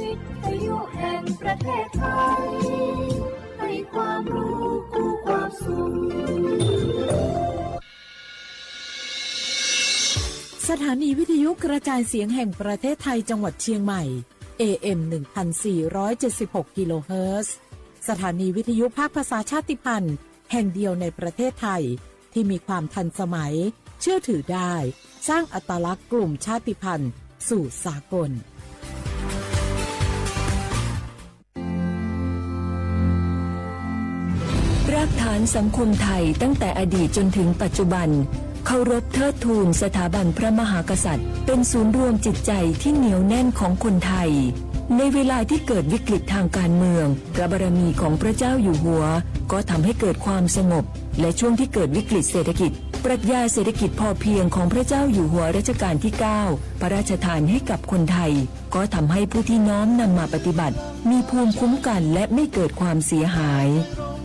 วิทยุแห่งประเทศไทย ให้ความรู้คู่ความสุข สถานีวิทยุกระจายเสียงแห่งประเทศไทยจังหวัดเชียงใหม่ เอ เอ็ม หนึ่งพันสี่ร้อยเจ็ดสิบหก กิโลเฮิรตซ์ สถานีวิทยุภาคภาษาชาติพันธุ์แห่งเดียวในประเทศไทย ที่มีความทันสมัย เชื่อถือได้ สร้างอัตลักษณ์กลุ่มชาติพันธุ์สู่สากล รากฐานสังคมไทยตั้งแต่อดีตจนถึงปัจจุบัน เคารพเทิดทูนสถาบันพระมหากษัตริย์ เป็นศูนย์รวมจิตใจที่เหนียวแน่นของคนไทย ในเวลาที่เกิดวิกฤตทางการเมือง พระบารมีของพระเจ้าอยู่หัว ก็ทำให้เกิดความสงบ และช่วงที่เกิดวิกฤตเศรษฐกิจ ปรัชญาเศรษฐกิจพอเพียงของพระเจ้าอยู่หัวรัชกาลที่ เก้า พระราชทานให้กับคนไทย ก็ทำให้ผู้ที่น้อมนำมาปฏิบัติ มีภูมิคุ้มกันและไม่เกิดความเสียหาย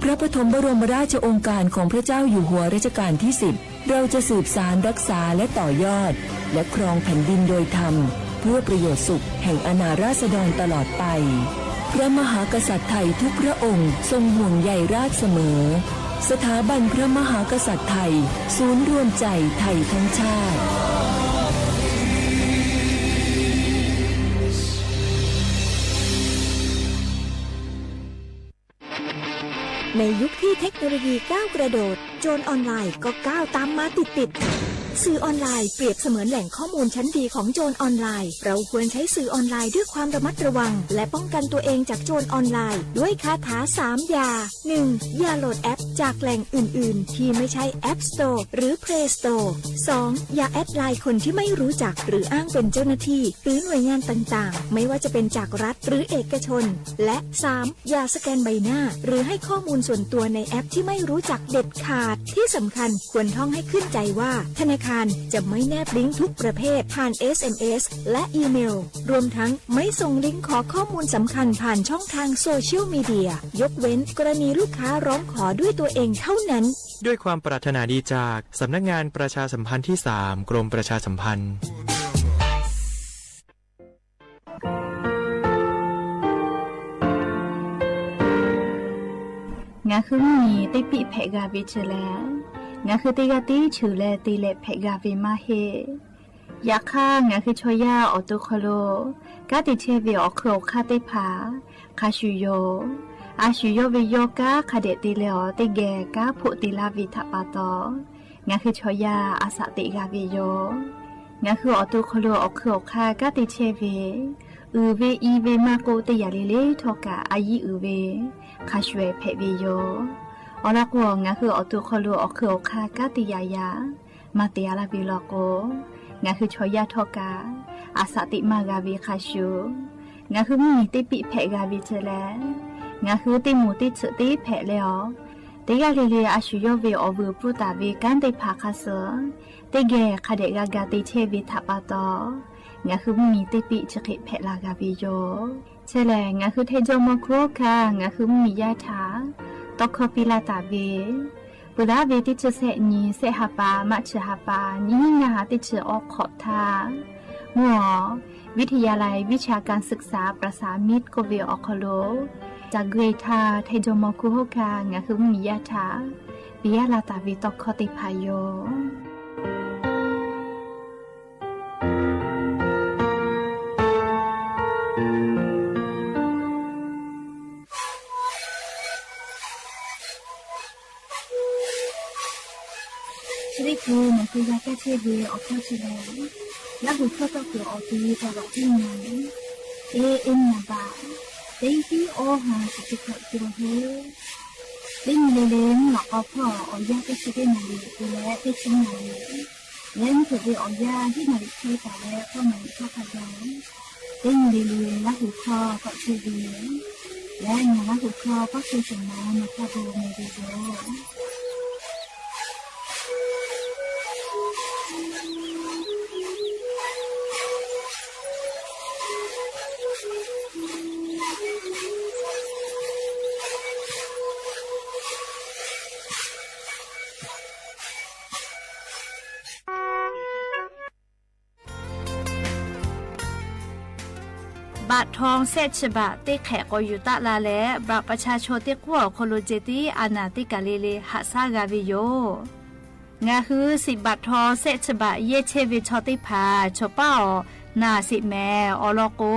พระปฐมบรมราชโองการของพระเจ้าอยู่หัวรัชกาลที่ สิบ เราจะสืบสานรักษาและต่อยอด และครองแผ่นดินโดยธรรม เพื่อประโยชน์สุขแห่งอาณาราษฎรตลอดไป พระมหากษัตริย์ไทยทุกพระองค์ทรงห่วงใยราษฎรเสมอ สถาบันพระมหากษัตริย์ไทย ศูนย์รวมใจไทยทั้งชาติ ในยุคที่เทคโนโลยีก้าวกระโดด โจรออนไลน์ก็ก้าวตามมาติดๆ สื่อออนไลน์เปรียบเสมือนแหล่งข้อมูลชั้นดีของโจรออนไลน์ เราควรใช้สื่อออนไลน์ด้วยความระมัดระวัง และป้องกันตัวเองจากโจรออนไลน์ ด้วยคาถาสามอย่า หนึ่ง อย่าโหลดแอปจากแหล่งอื่นๆ ที่ไม่ใช่ App Store หรือ Play Store สอง อย่าแอดไลน์คนที่ไม่รู้จัก หรืออ้างเป็นเจ้าหน้าที่ หรือหน่วยงานต่างๆ ไม่ว่าจะเป็นจากรัฐหรือเอกชน และ สาม อย่าสแกนใบหน้า หรือให้ข้อมูลส่วนตัวในแอปที่ไม่รู้จักเด็ดขาด ที่สำคัญควรท่องให้ขึ้นใจว่า ธนาคารจะไม่แนบลิงก์ทุกประเภทผ่าน เอส เอ็ม เอส และอีเมล รวมทั้งไม่ส่งลิงก์ขอข้อมูลสำคัญผ่านช่องทางโซเชียลมีเดีย ยกเว้นกรณีลูกค้าร้องขอด้วยตัวเองเท่านั้น ด้วยความปรารถนาดีจากสำนักงานประชาสัมพันธ์ที่ สาม กรมประชาสัมพันธ์ Ngaˬ hui mvuhˇ miˬ teˇ piˆ hpehꞈ g'a ve chi lehˬ, ngaˬ hui teˇ g'aˇ tiˉ cheuˬ leh te leh hpehꞈ g'a ve maˇ heˆ. Yaꞈ hk'aˇ, ngaˬ hui chaw yaˇ awˬ to hk'aw lo kanˉ te chehˇ ve awˬ hk'eun awˬ hk'aˇ teˇ hpaˍ hk'a shuˍ yoˬ. A shu yawˇ ve yawˇ kanˉ hk'a dehꞈ te leh awˬ teˇ geh kanˉ hpoˆ te laˇ ve htaꞈ pa taw, ngaˬ hui chaw yaˇ a shaꞈ teꞈ g'a ve yoˬ. Ngaˬ hui awˬ to hk'aw lo awˬ hk'eun awˬ hk'aˇ kanˉ te chehˇ ve, uiˍ ve i ve maˇ k'oˆ, teˇ yanˇ le le htawˇ kaꞈ a yiˇ uiˍ ve hk'a shuˍ hpehꞈ ve yoˬ. Awˬ lawn k'o, ngaˬ hui awˬ to hk'aw lo awˬ hk'eun awˬ hk'aˇ kanˉ te yaꞈ yaꞈ maˇ te a laˇ ve law k'o, ngaˬ hui chaw yaˇ htawˇ kaꞈ a shaꞈ teꞈ maˇ g'a ve hk'a shuˍ, ngaˬ hui mvuhˇ miˬ teˇ piˆ hpehꞈ g'a ve chi lehˬ, ngaˬ hui teˇ moˍ teˇ tsuhꞈ teˇ hpehꞈ leh awˬ, teˇ g'aˇ le le a shu yawˇ ve awˬ vuiˬ pfuhˇ taˍ ve kanˉ teˇ hpaˍ hk'a suh teˇ geh hk'a dehꞈ g'a ga te chehˇ ve htaꞈ pa taw, ngaˬ hui mvuhˇ miˬ teˇ piˆ chi hk'e hpehꞈ la g'a ve yoˬ. Chi lehˬ, ngaˬ hui Htaiˇ jawˇmawˇ hkuˇ hawˉ hkanˇ ngaˬ hui mvuhˇ miˬ yaˇ htaꞈ tawˇ hkawˇ piˇ laˇ taˍ ve, peuˬ laˇ ve teˇ chi sehˆ nyi, sehˆ ha pa, maˇ chi ha pa, nyiˇ hinˉ ngaˇ ha teˇ chi awˬ hk'awꞈ htaˇ, mvuhˇ awˬ วิทยาลัยวิชาการศึกษาประสานมิตร k'oˆ ve awˬ hk'aw lo, ca gui htaˇ Htaiˇ jawˇmawˇ hkuˇ hawˉ hkanˇ ngaˬ hui mvuhˇ miˬ yaˇ htaꞈ piˇ laˇ taˍ ve tawˇ hkawˇ teˇ hpaˍ yoˬ. Chi teˇ hkui ngaˬ hui g'a kaˇ chehˇ ve awˬ hkawˇ chi lehˬ, Laˇ huˍ hkawˇ tawˇ kuiˬ awˬ ti ca lawꞈ teˇ nyi, A M nyi baꞈ teˇ tiˉ awˇ ha shiˍ chi hkawꞈ te la hu. Teˇ nyi le le mvuhˇ lawꞈ k'aw hpawˇ awˬ yanˇ teˇ chi teˇ naˍ riˍ te leh teˇ chi naˍ riˍ, leh mvuhˇ hpeuꞈ ve awˬ yanˇ hiˉ naˍ riˍ hk'e taˍ leh k'awˇ naˍ riˍ hk'aˇ hk'a gaˬ, teˇ nyi le le Laˇ huˍ hkawˇ k'awꞈ chehˇ ve, leh ngaˬ Laˇ huˍ hkawˇ k'awꞈ chehˇ shehˍ ma nawˬ hk'a gu meh ve yoˬ. บัตรทอง แสนฉบับ teˇ hk'ehꞈ k'awꞈ yuˬ taˆ la leh, บัตรประชาชน teˇ k'uˉ awˬ hk'aw lo ceh tiˉ a naˍ teˇ kaˬ le le haꞈ shaˉ g'a ve yoˬ. Ngaˬ hui สิบ บัตรทอง แสนฉบับ yehˇ chehˇ ve chaw teˇ hpaˍ chaw paˉ awˬ naˍ sheˍ mehˍ. Awˬ lawn k'o,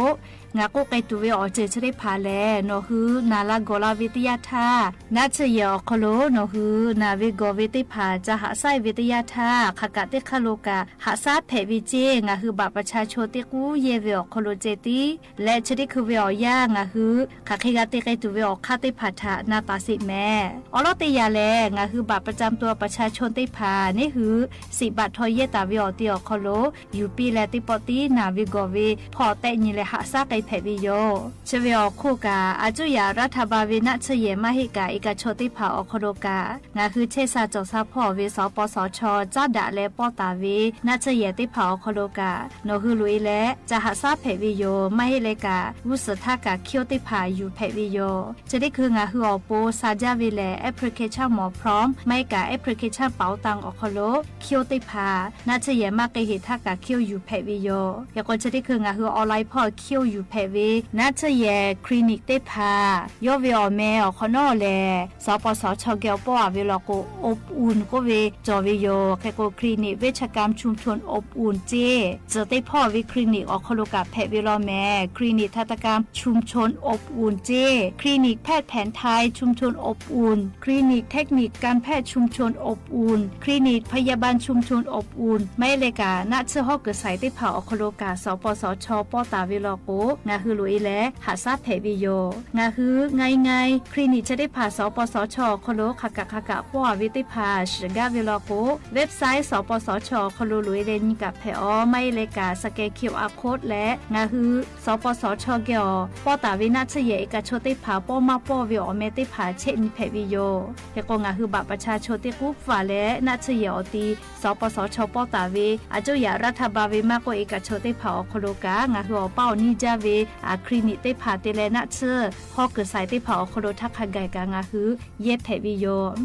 ngaˬ k'oˆ k'ai tuˬ ve awˬ ceuˬ chi teˇ hpaˍ lehˬ, nawˬ hui naˍ la gawˬ la ve teˇ yanˇ htaˇ, naˆ tsuhˇ yehˬ awˬ hk'aw lo nawˬ hui naˍ ve gawˬ ve teˇ hpaˍ ca haꞈ shaˉ ve teˇ yanˇ htaˇ, hk'aˬ kaꞈ teˇ hk'aˇ lo kaꞈ haꞈ shaˉ hpehꞈ ve ceˇ. Ngaˬ hui บัตรประชาชน teˇ k'uˉ yehˇ ve awˬ hk'aw lo ceh tiˉ leh, chi teˇ hkui ve awˬ yanˇ ngaˬ hui hk'aˬ hk'e g'a te k'ai tuˬ ve awˬ hk'aˇ teˇ hpaˍ htaꞈ na taˍ sheˍ mehˍ. Awˬ lawn teˇ yanˇ lehˬ, ngaˬ hui บัตรประจำตัวประชาชน teˇ hpaˍ neˇ hui สิบ บัตรทอง yehˇ taˍ ve awˬ ti awˬ hk'aw lo yuˬ piˇ leh, teˇ pawˆ tiˉ naˍ ve gawˬ ve hpawˇ tehˆ nyi leh haꞈ shaˉ k'ai hpehꞈ ve yoˬ. Chi ve awˬ hk'oˆ kaꞈ, a cuˇ yaꞈ รัฐบาล ve naˆ tsuhˇ yehˬ maˇ heˆ kaꞈ, เอกชน teˇ hpaˍ awˬ hk'aw lo kaꞈ, ngaˬ hui chehˇ sha cawˬ sha hpawˇ ve สปสช. caˉ daꞈ leh pawˇ taˍ ve naˆ tsuhˇ yehˬ teˇ hpaˍ awˬ hk'aw lo kaꞈ, nawˬ hui loꞈ e leh ca haꞈ shaˉ hpehꞈ ve yoˬ. Maˇ heˆ leh kaꞈ, g'uˇ suhˍ htaˇ kaꞈ คิว teˇ hpaˍ yuˬ hpehꞈ ve yoˬ. Chi teˇ hkui ngaˬ hui awˬ pon sha jaˇ ve lehˬ, application หมอพร้อม maˇ heˆ kaꞈ แอปพลิเคชันเป๋าตัง awˬ hk'aw lo คิว teˇ hpaˍ naˆ tsuhˇ yehˬ maˇ k'ai heˍ htaˇ kaꞈ คิว yuˬ hpehꞈ ve yoˬ. Hk'e k'o, chi teˇ hkui ngaˬ hui online hpawˇ คิว yuˬ hpehꞈ ve naˆ tsuhˇ yehˬ คลินิก teˇ hpaˍ yawˇ ve awˬ meh awˬ hk'awꞈ nawˉ lehˬ, สปสช. geh awˬ pawˆ a ve law k'o, อบอุ่น k'oˆ ve cawˬ ve yoˬ. Hk'e k'o, คลินิก เวชกรรมชุมชนอบอุ่น ceˇ tcuhˬ teˇ hpawˇ ve คลินิก awˬ hk'aw lo kaꞈ hpehꞈ ve law mehˍ. คลินิกทันตกรรมชุมชนอบอุ่น ceˇ, คลินิกแพทย์แผนไทยชุมชนอบอุ่น คลินิกเทคนิคการแพทย์ชุมชนอบอุ่น คลินิกพยาบาลชุมชนอบอุ่น maˇ heˆ leh kaꞈ, naˆ tsuhˇ hawˉ kuiˬ shaiˍ teˇ hpaˍ awˬ hk'aw lo kaꞈ สปสช. pawˇ taˍ ve law k'o, ngaˬ hui loꞈ e leh haꞈ shaˉ hpehꞈ ve yoˬ. Ngaˬ hui ง่ายๆ คลินิก chi teˇ hpaˍ สปสช. awˬ hk'aw lo hk'aˬ kaꞈ hk'aˬ kaꞈ pawˇ a ve teˇ hpaˍ shiˍ gaˇ ve law k'o, website สปสช. awˬ hk'aw lo loꞈ e leh nyi kaꞈ hpehꞈ aˬ. Maˇ heˆ leh kaꞈ, scan QR code leh ngaˬ hui สปสช. geh awˬ pawˇ taˍ ve naˆ tsuhˇ yehˬ เอกชน teˇ hpaˍ pawˇ maˇ pawˇ ve awˬ meh teˇ hpaˍ chehˇ nyi hpehꞈ ve yoˬ. Hk'e k'o, ngaˬ hui บัตรประชาชน teˇ k'uˉ hpfuhˇ a leh naˆ tsuhˇ yehˬ awˬ ti สปสช. pawˇ taˍ ve a cuˇ yaꞈ รัฐบาล ve maˇ k'oˆ, เอกชน teˇ hpaˍ awˬ hk'aw lo kaꞈ, ngaˬ hui awˬ paˇ awˬ niˇ jaˇ ve คลินิก teˇ hpaˍ te leh naˆ tsuhˇ hawˉ kuiˬ shaiˍ teˇ hpaˍ awˬ hk'aw lo htaˇ hk'a gaˬ kaꞈ ngaˬ hui yehˇ hpehꞈ ve yoˬ.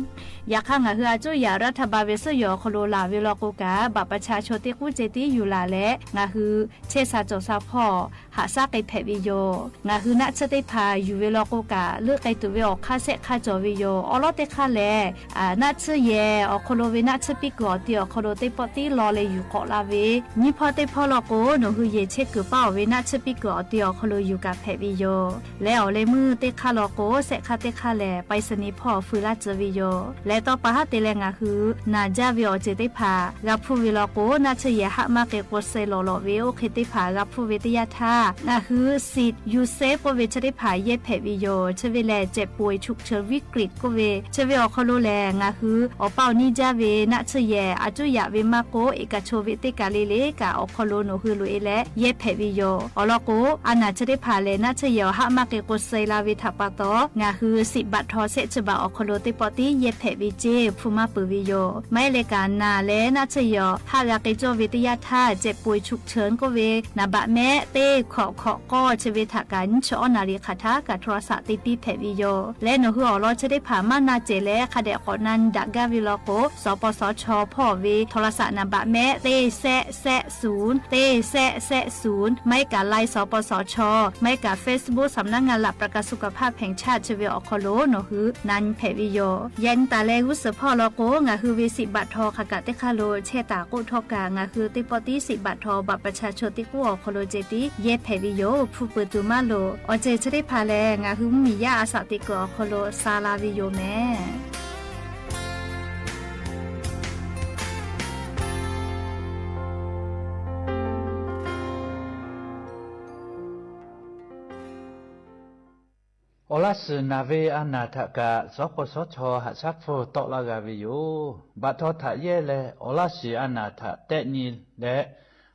Yaꞈ hk'aˇ, ngaˬ hui a cuˇ yaꞈ รัฐบาล ve suhˉ yehˬ awˬ hk'aw lo laˬ ve law k'o kaꞈ, บัตรประชาชน teˇ k'uˉ ceh tiˉ yuˬ laˬ leh ngaˬ hui chehˇ sha cawˬ sha hpawˇ haꞈ shaˉ k'ai hpehꞈ ve yoˬ. Ngaˬ hui naˆ tsuhˇ teˇ hpaˍ yuˬ ve law k'o kaꞈ, leuˆ k'ai tuˬ ve awˬ hk'aˇ shehˆ hk'aˇ cawˬ ve yoˬ. Awˬ lawn teˇ hk'aˇ lehˬ, naˆ tsuhˇ yehˬ awˬ hk'aw lo ve naˆ tsuhˇ piˇ kuiˬ awˬ ti awˬ hk'aw lo teˇ pawˆ tiˉ law leh yuˬ k'awꞈ la ve, nyiˇ hpawˇ teˇ hpawˇ law k'o, nawˬ hui yehˬ chehˇ kuiˬ paˇ awˬ ve naˆ tsuhˇ piˇ kuiˬ awˬ ti awˬ hk'aw lo yuˬ kaꞈ hpehꞈ ve yoˬ. Leh awˬ leh meuˇ teˇ hk'aˇ law k'o, shehˆ hk'aˇ teˇ hk'aˇ lehˬ, ไปรษณีย์ hpawˇ feu laˇ tcuh ve yoˬ. Leh tawˇ pa haˉ te leh ngaˬ hui naˬ jaˇ ve awˬ ceuˬ teˇ hpaˍ g'a hpuˇ ve law k'o, naˆ tsuhˇ yehˬ haˆ maˇ k'ai k'o suh lawˬ lawꞈ ve oˇ hk'e teˇ hpaˍ g'a hpuˇ ve teˇ yanˇ htaˇ, ngaˬ hui สิทธิ์ยูเซฟ k'oˆ ve chi teˇ hpaˍ yehˇ hpehꞈ ve yoˬ. Chi ve lehˬ, เจ็บป่วยฉุกเฉินวิกฤต k'oˆ ve, chi ve awˬ hk'aw lo lehˬ, ngaˬ hui awˬ paˇ awˬ niˇ jaˇ ve naˆ tsuhˇ yehˬ a cuˇ yaꞈ ve maˇ k'oˆ, เอกชน ve teˇ kaˬ le le kaꞈ awˬ hk'aw lo nawˬ hui loꞈ e leh yehˇ hpehꞈ ve yoˬ. Awˬ lawn k'o, a naˬ chi teˇ hpaˍ lehˬ, naˆ tsuhˇ yehˬ awˬ haˆ maˇ k'ai k'o suh la ve htaꞈ pa taw, ngaˬ hui สิบ บัตรทอง shehˆ chi baꞈ awˬ hk'aw lo teˇ pawˆ tiˉ yehˇ hpehꞈ ve ceˇ hpu maˇ peuˬ ve yoˬ. Maˇ heˆ leh kaꞈ, naˬ leh naˆ tsuhˇ yehˬ awˬ haˆ g'a k'ai cawˇ ve teˇ yanˇ htaˇ, เจ็บป่วยฉุกเฉิน k'oˆ ve, naˍ baꞈ mehˆ teˇ hkawꞈ hkawꞈ k'awˇ chi ve htaꞈ kaꞈ nyiˇ chi awˉ naˍ riˍ hk'aˬ htaˇ kaꞈ โทรศัพท์ te piˇ hpehꞈ ve yoˬ. Leh nawˬ hui awˬ lawn chi teˇ hpaˍ maˇ na cehˬ leh hk'a dehꞈ k'awꞈ na nyi daꞈ gaˇ ve law k'o, สปสช. hpawˇ ve โทรศัพท์ naˍ baꞈ mehˆ teˇ shehˆ shehˆ ศูนย์ teˇ shehˆ shehˆ ศูนย์ maˇ heˆ kaꞈ ไลน์ สปสช. maˇ heˆ kaꞈ เฟซบุ๊ก สำนักงานหลักประกันสุขภาพแห่งชาติ chi ve awˬ hk'aw lo nawˬ hui na nyi hpehꞈ ve yoˬ. Yaꞈ nyi taˍ leh g'uˇ suhˍ hpawˇ law k'o, ngaˬ hui ve สิบ บัตรทอง hk'aˬ kaꞈ teˇ hk'aˇ lo chehˇ taˍ k'oˆ htawˇ kaꞈ, ngaˬ hui teˇ pawˆ tiˉ สิบ บัตรทอง บัตรประชาชน teˇ k'uˉ awˬ hk'aw lo ceh tiˉ yehˇ hpehꞈ ve yoˬ. Hpu peuˬ tuˬ maˇ loˍ. Awˬ ceuˬ chi teˇ hpaˍ lehˬ, ngaˬ hui mvuhˇmiˬ yaˇ a shaꞈ teꞈ kuiˬ awˬ hk'aw lo sha la ve yoˬ mehˍ. Awˬ laˇ shiˍ naˬ ve a naˬ htaꞈ kaꞈ สปสช. haꞈ shaˉ hpfuhˇ tawˆ laˇ g'a ve yoˬ. Baꞈ htaw htaꞈ yehˇ leh awˬ laˇ shiˍ a naˬ htaꞈ tehˆ nyi leh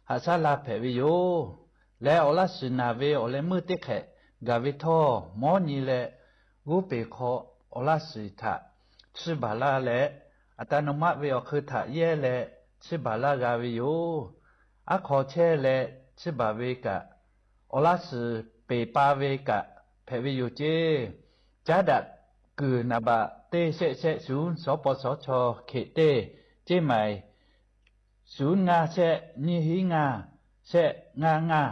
haꞈ shaˉ la hpehꞈ ve yoˬ. Leh awˬ laˇ shiˍ naˬ ve awˬ leh meuˇ teˇ hk'ehꞈ gaˬ ve htawˇ, mawˉ nyi leh g'oˇ peˬ hk'aw awˬ laˇ shiˍ htaꞈ chiˇ baˬ laˇ leh, อัตโนมัติ ve awˬ hk'eun htaꞈ yehˇ leh chiˇ baˬ laˇ g'a ve yoˬ. Aˉ hk'aw chehˇ leh chiˇ baˬ ve kaꞈ, awˬ laˇ shiˍ peˬ pa ve kaꞈ hpehꞈ ve yoˬ ceˇ. Caˉ daꞈ kuiˬ naˍ baꞈ teˇ shehˆ shehˆ ศูนย์ สปสช. hkeꞈ teˇ, ceˇ maiˍ ศูนย์ ngaˇ shehˆ nyiˇ hiˉ ngaˇ shehˆ ngaˇ ngaˇ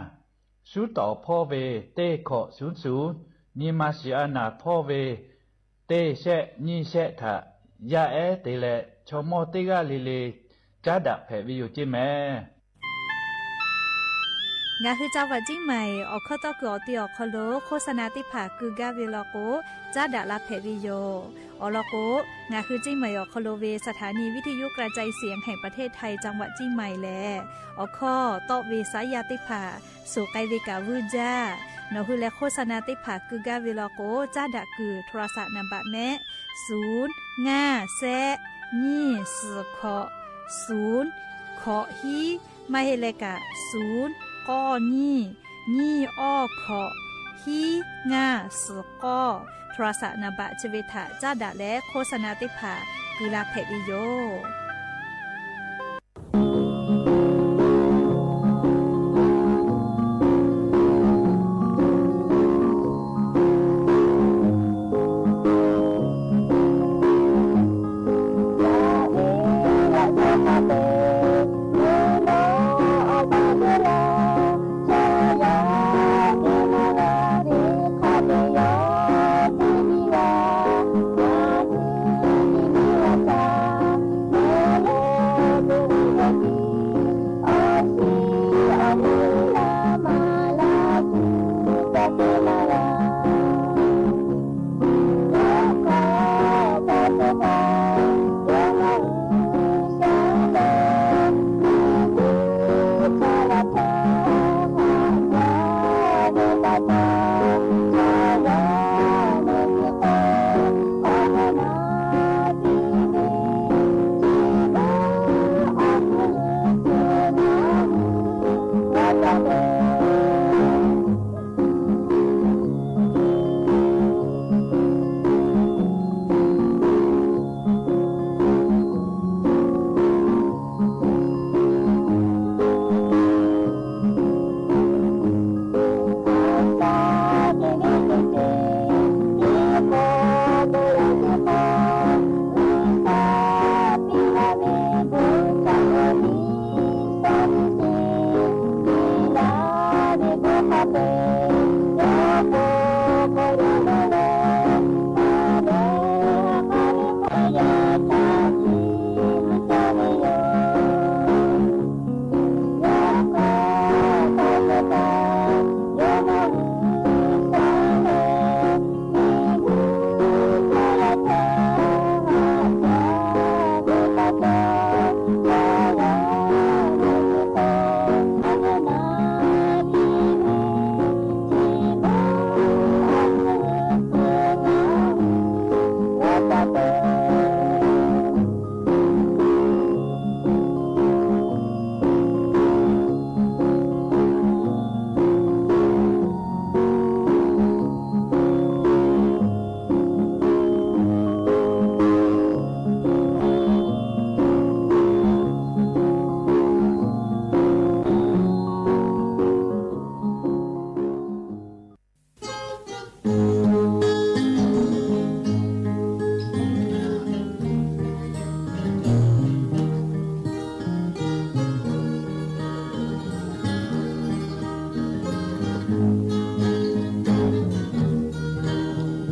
shuˉ tawˍ hpawˇ ve teˇ hkawꞈ shuˉ shuˍ, nyi ma shiˍ a naˍ hpawˇ ve teˇ shehˆ nyiˇ shehˆ htaꞈ yaˇ ehˉ te leh, chaw mawˇ teˇ g'aˇ le le caˉ daꞈ hpehꞈ ve yoˬ ceˇ mehˍ. Ngaˬ hui จังหวัดเชียงใหม่ awˬ hkawˇ tawˇ kuiˬ awˬ te awˬ hk'aw lo โฆษณา teˇ hpaˍ keu gaˇ ve law k'o, caˉ daꞈ la hpehꞈ ve yoˬ. Awˬ lawn k'o, ngaˬ hui เชียงใหม่ awˬ hk'aw lo ve สถานีวิทยุกระจายเสียงแห่งประเทศไทย จังหวัดเชียงใหม่ lehˬ, awˬ hkawˇ tawˆ ve saˉ yaˇ teˇ hpaˍ suˍ k'ai ve kaꞈ vuiˇ jaˇ. Nawˬ hui leh โฆษณา teˇ hpaˍ keu gaˇ ve law k'o, caˉ daꞈ kuiˬ โทรศัพท์ naˍ baꞈ mehˆ ศูนย์ ngaˇ แซะ nyiˇ suhˍ hkawꞈ ศูนย์ hkawꞈ hiˉ, maˇ heˆ leh kaꞈ ศูนย์ k'awˇ nyiˇ, nyiˇ awˇ hkawꞈ, hiˉ ngaˇ suhˍ k'awˇ โทรศัพท์ naˍ baꞈ chi ve htaꞈ caˉ daꞈ leh โฆษณา teˇ hpaˍ keu la hpehꞈ ve yoˬ.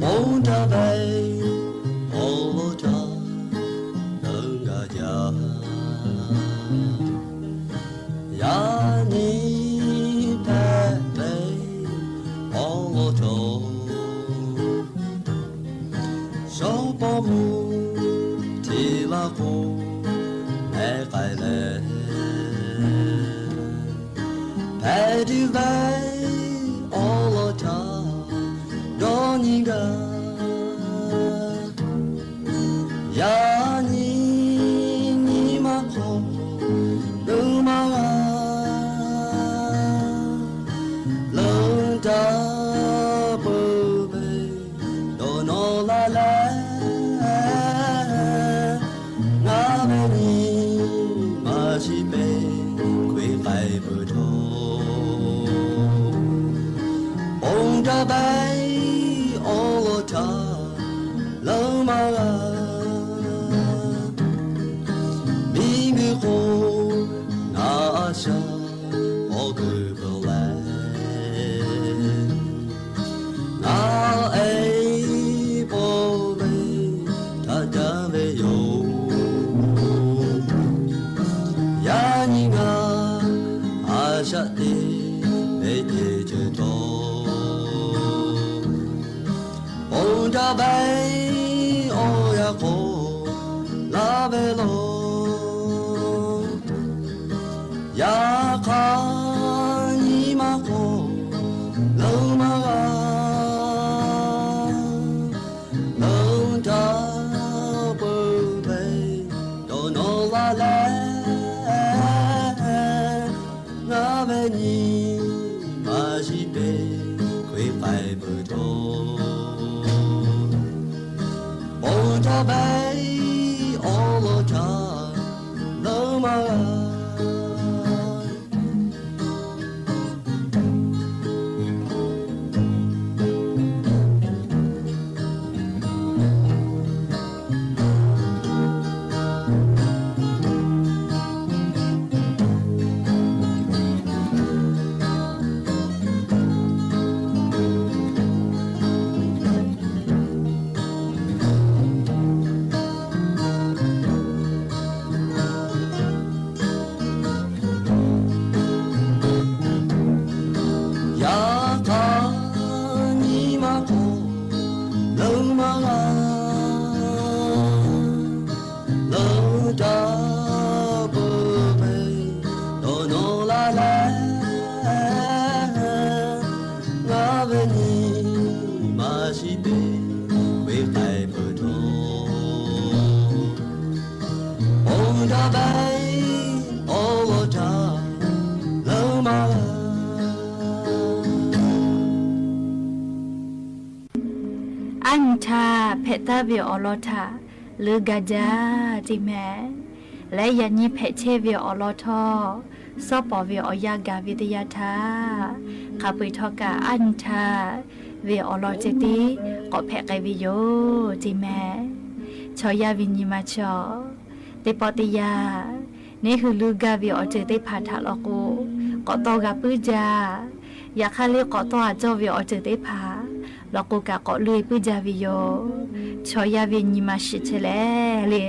Bon taˇ ve awˬ lawn caˇ leuˉ gaˇ jaˇ. Yaꞈ nyi hpehꞈ ve awˬ lawn caˇ, shawˉ pawˇ mvuhˇ hti laˇ k'o, mehˉ k'ai leh, hpehꞈ tuˬ ve awˬ lawn caˇ dawˇ nyi gaˇ. Yaꞈ nyi nyi ma hk'aw leuˉ maˇ g'a, leuˉ daꞈ peuˬ ve dawˇ nawˬ laˇ leh, ngaˬ ve nyi ma chi pehˍ hk'e k'ai peuˬ htawˇ, bon taˇ ve awˬ lawn caˇ leuˉ maˇ g'a. Miˬguiˬ hk'oˆ ngaˬ a shaꞈ k'awꞈ kuiˬ peuˬ leh, Daꞈ ve awˬ yaˇ k'awꞈ laˇ ve law. Yaꞈ hk'aˇ nyi ma k'awꞈ leuˉ maˇ g'a. Leuˉ daꞈ peuˬ ve dawˇ nawˇ la leh, ngaˬ ve nyi ma shiˍ peˬ k'oˆ k'ai peuˬ htawˇ, ponˬ daꞈ ve awˬ lawn htaꞈ leuˉ maˇ g'a. Yaꞈ hk'aˇ nyi ma k'awꞈ leuˉ maˇ g'a. Leuˉ daꞈ peuˬ ve dawˇ nawˇ la leh, ngaˬ ve nyi ma shiˍ peˬ k'oˆ k'ai peuˬ htawˇ, ponˬ daꞈ ve awˬ lawn htaꞈ leuˉ maˇ g'a. Aˉ nyi htaˇ hpehꞈ taˍ ve awˬ lawn htaꞈ leuˉ gaˇ jaˇ teˇ mehˍ. Leh yaꞈ nyi hpehꞈ chehˇ ve awˬ lawn htawˇ, suhˉ pawˍ ve awˬ yanˇ gaˬ ve teˇ yanˇ htaˇ, hk'a peu-eˬ htawˇ kaꞈ aˉ nyi htaˇ ve awˬ lawn ceh tiˉ k'awꞈ hpehꞈ k'ai ve yoˬ teˇ mehˍ. Chaw yaˇ ve nyi ma chaw teˇ pawˆ teˇ yanˇ, neˇ hui leuˉ gaˇ ve awˬ ceuˬ teˇ hpaˍ htaꞈ law k'o, k'awꞈ tawˇ g'a puiˉ jaˇ. Yaꞈ hk'aˇ lehˬ, k'awꞈ tawˇ g'a cawˇ ve awˬ ceuˬ teˇ hpaˍ law k'o kaꞈ k'awꞈ leuˉ puiˉ jaˇ ve yoˬ. Chaw yaˇ ve nyi ma shiˍ chehˇ leh le,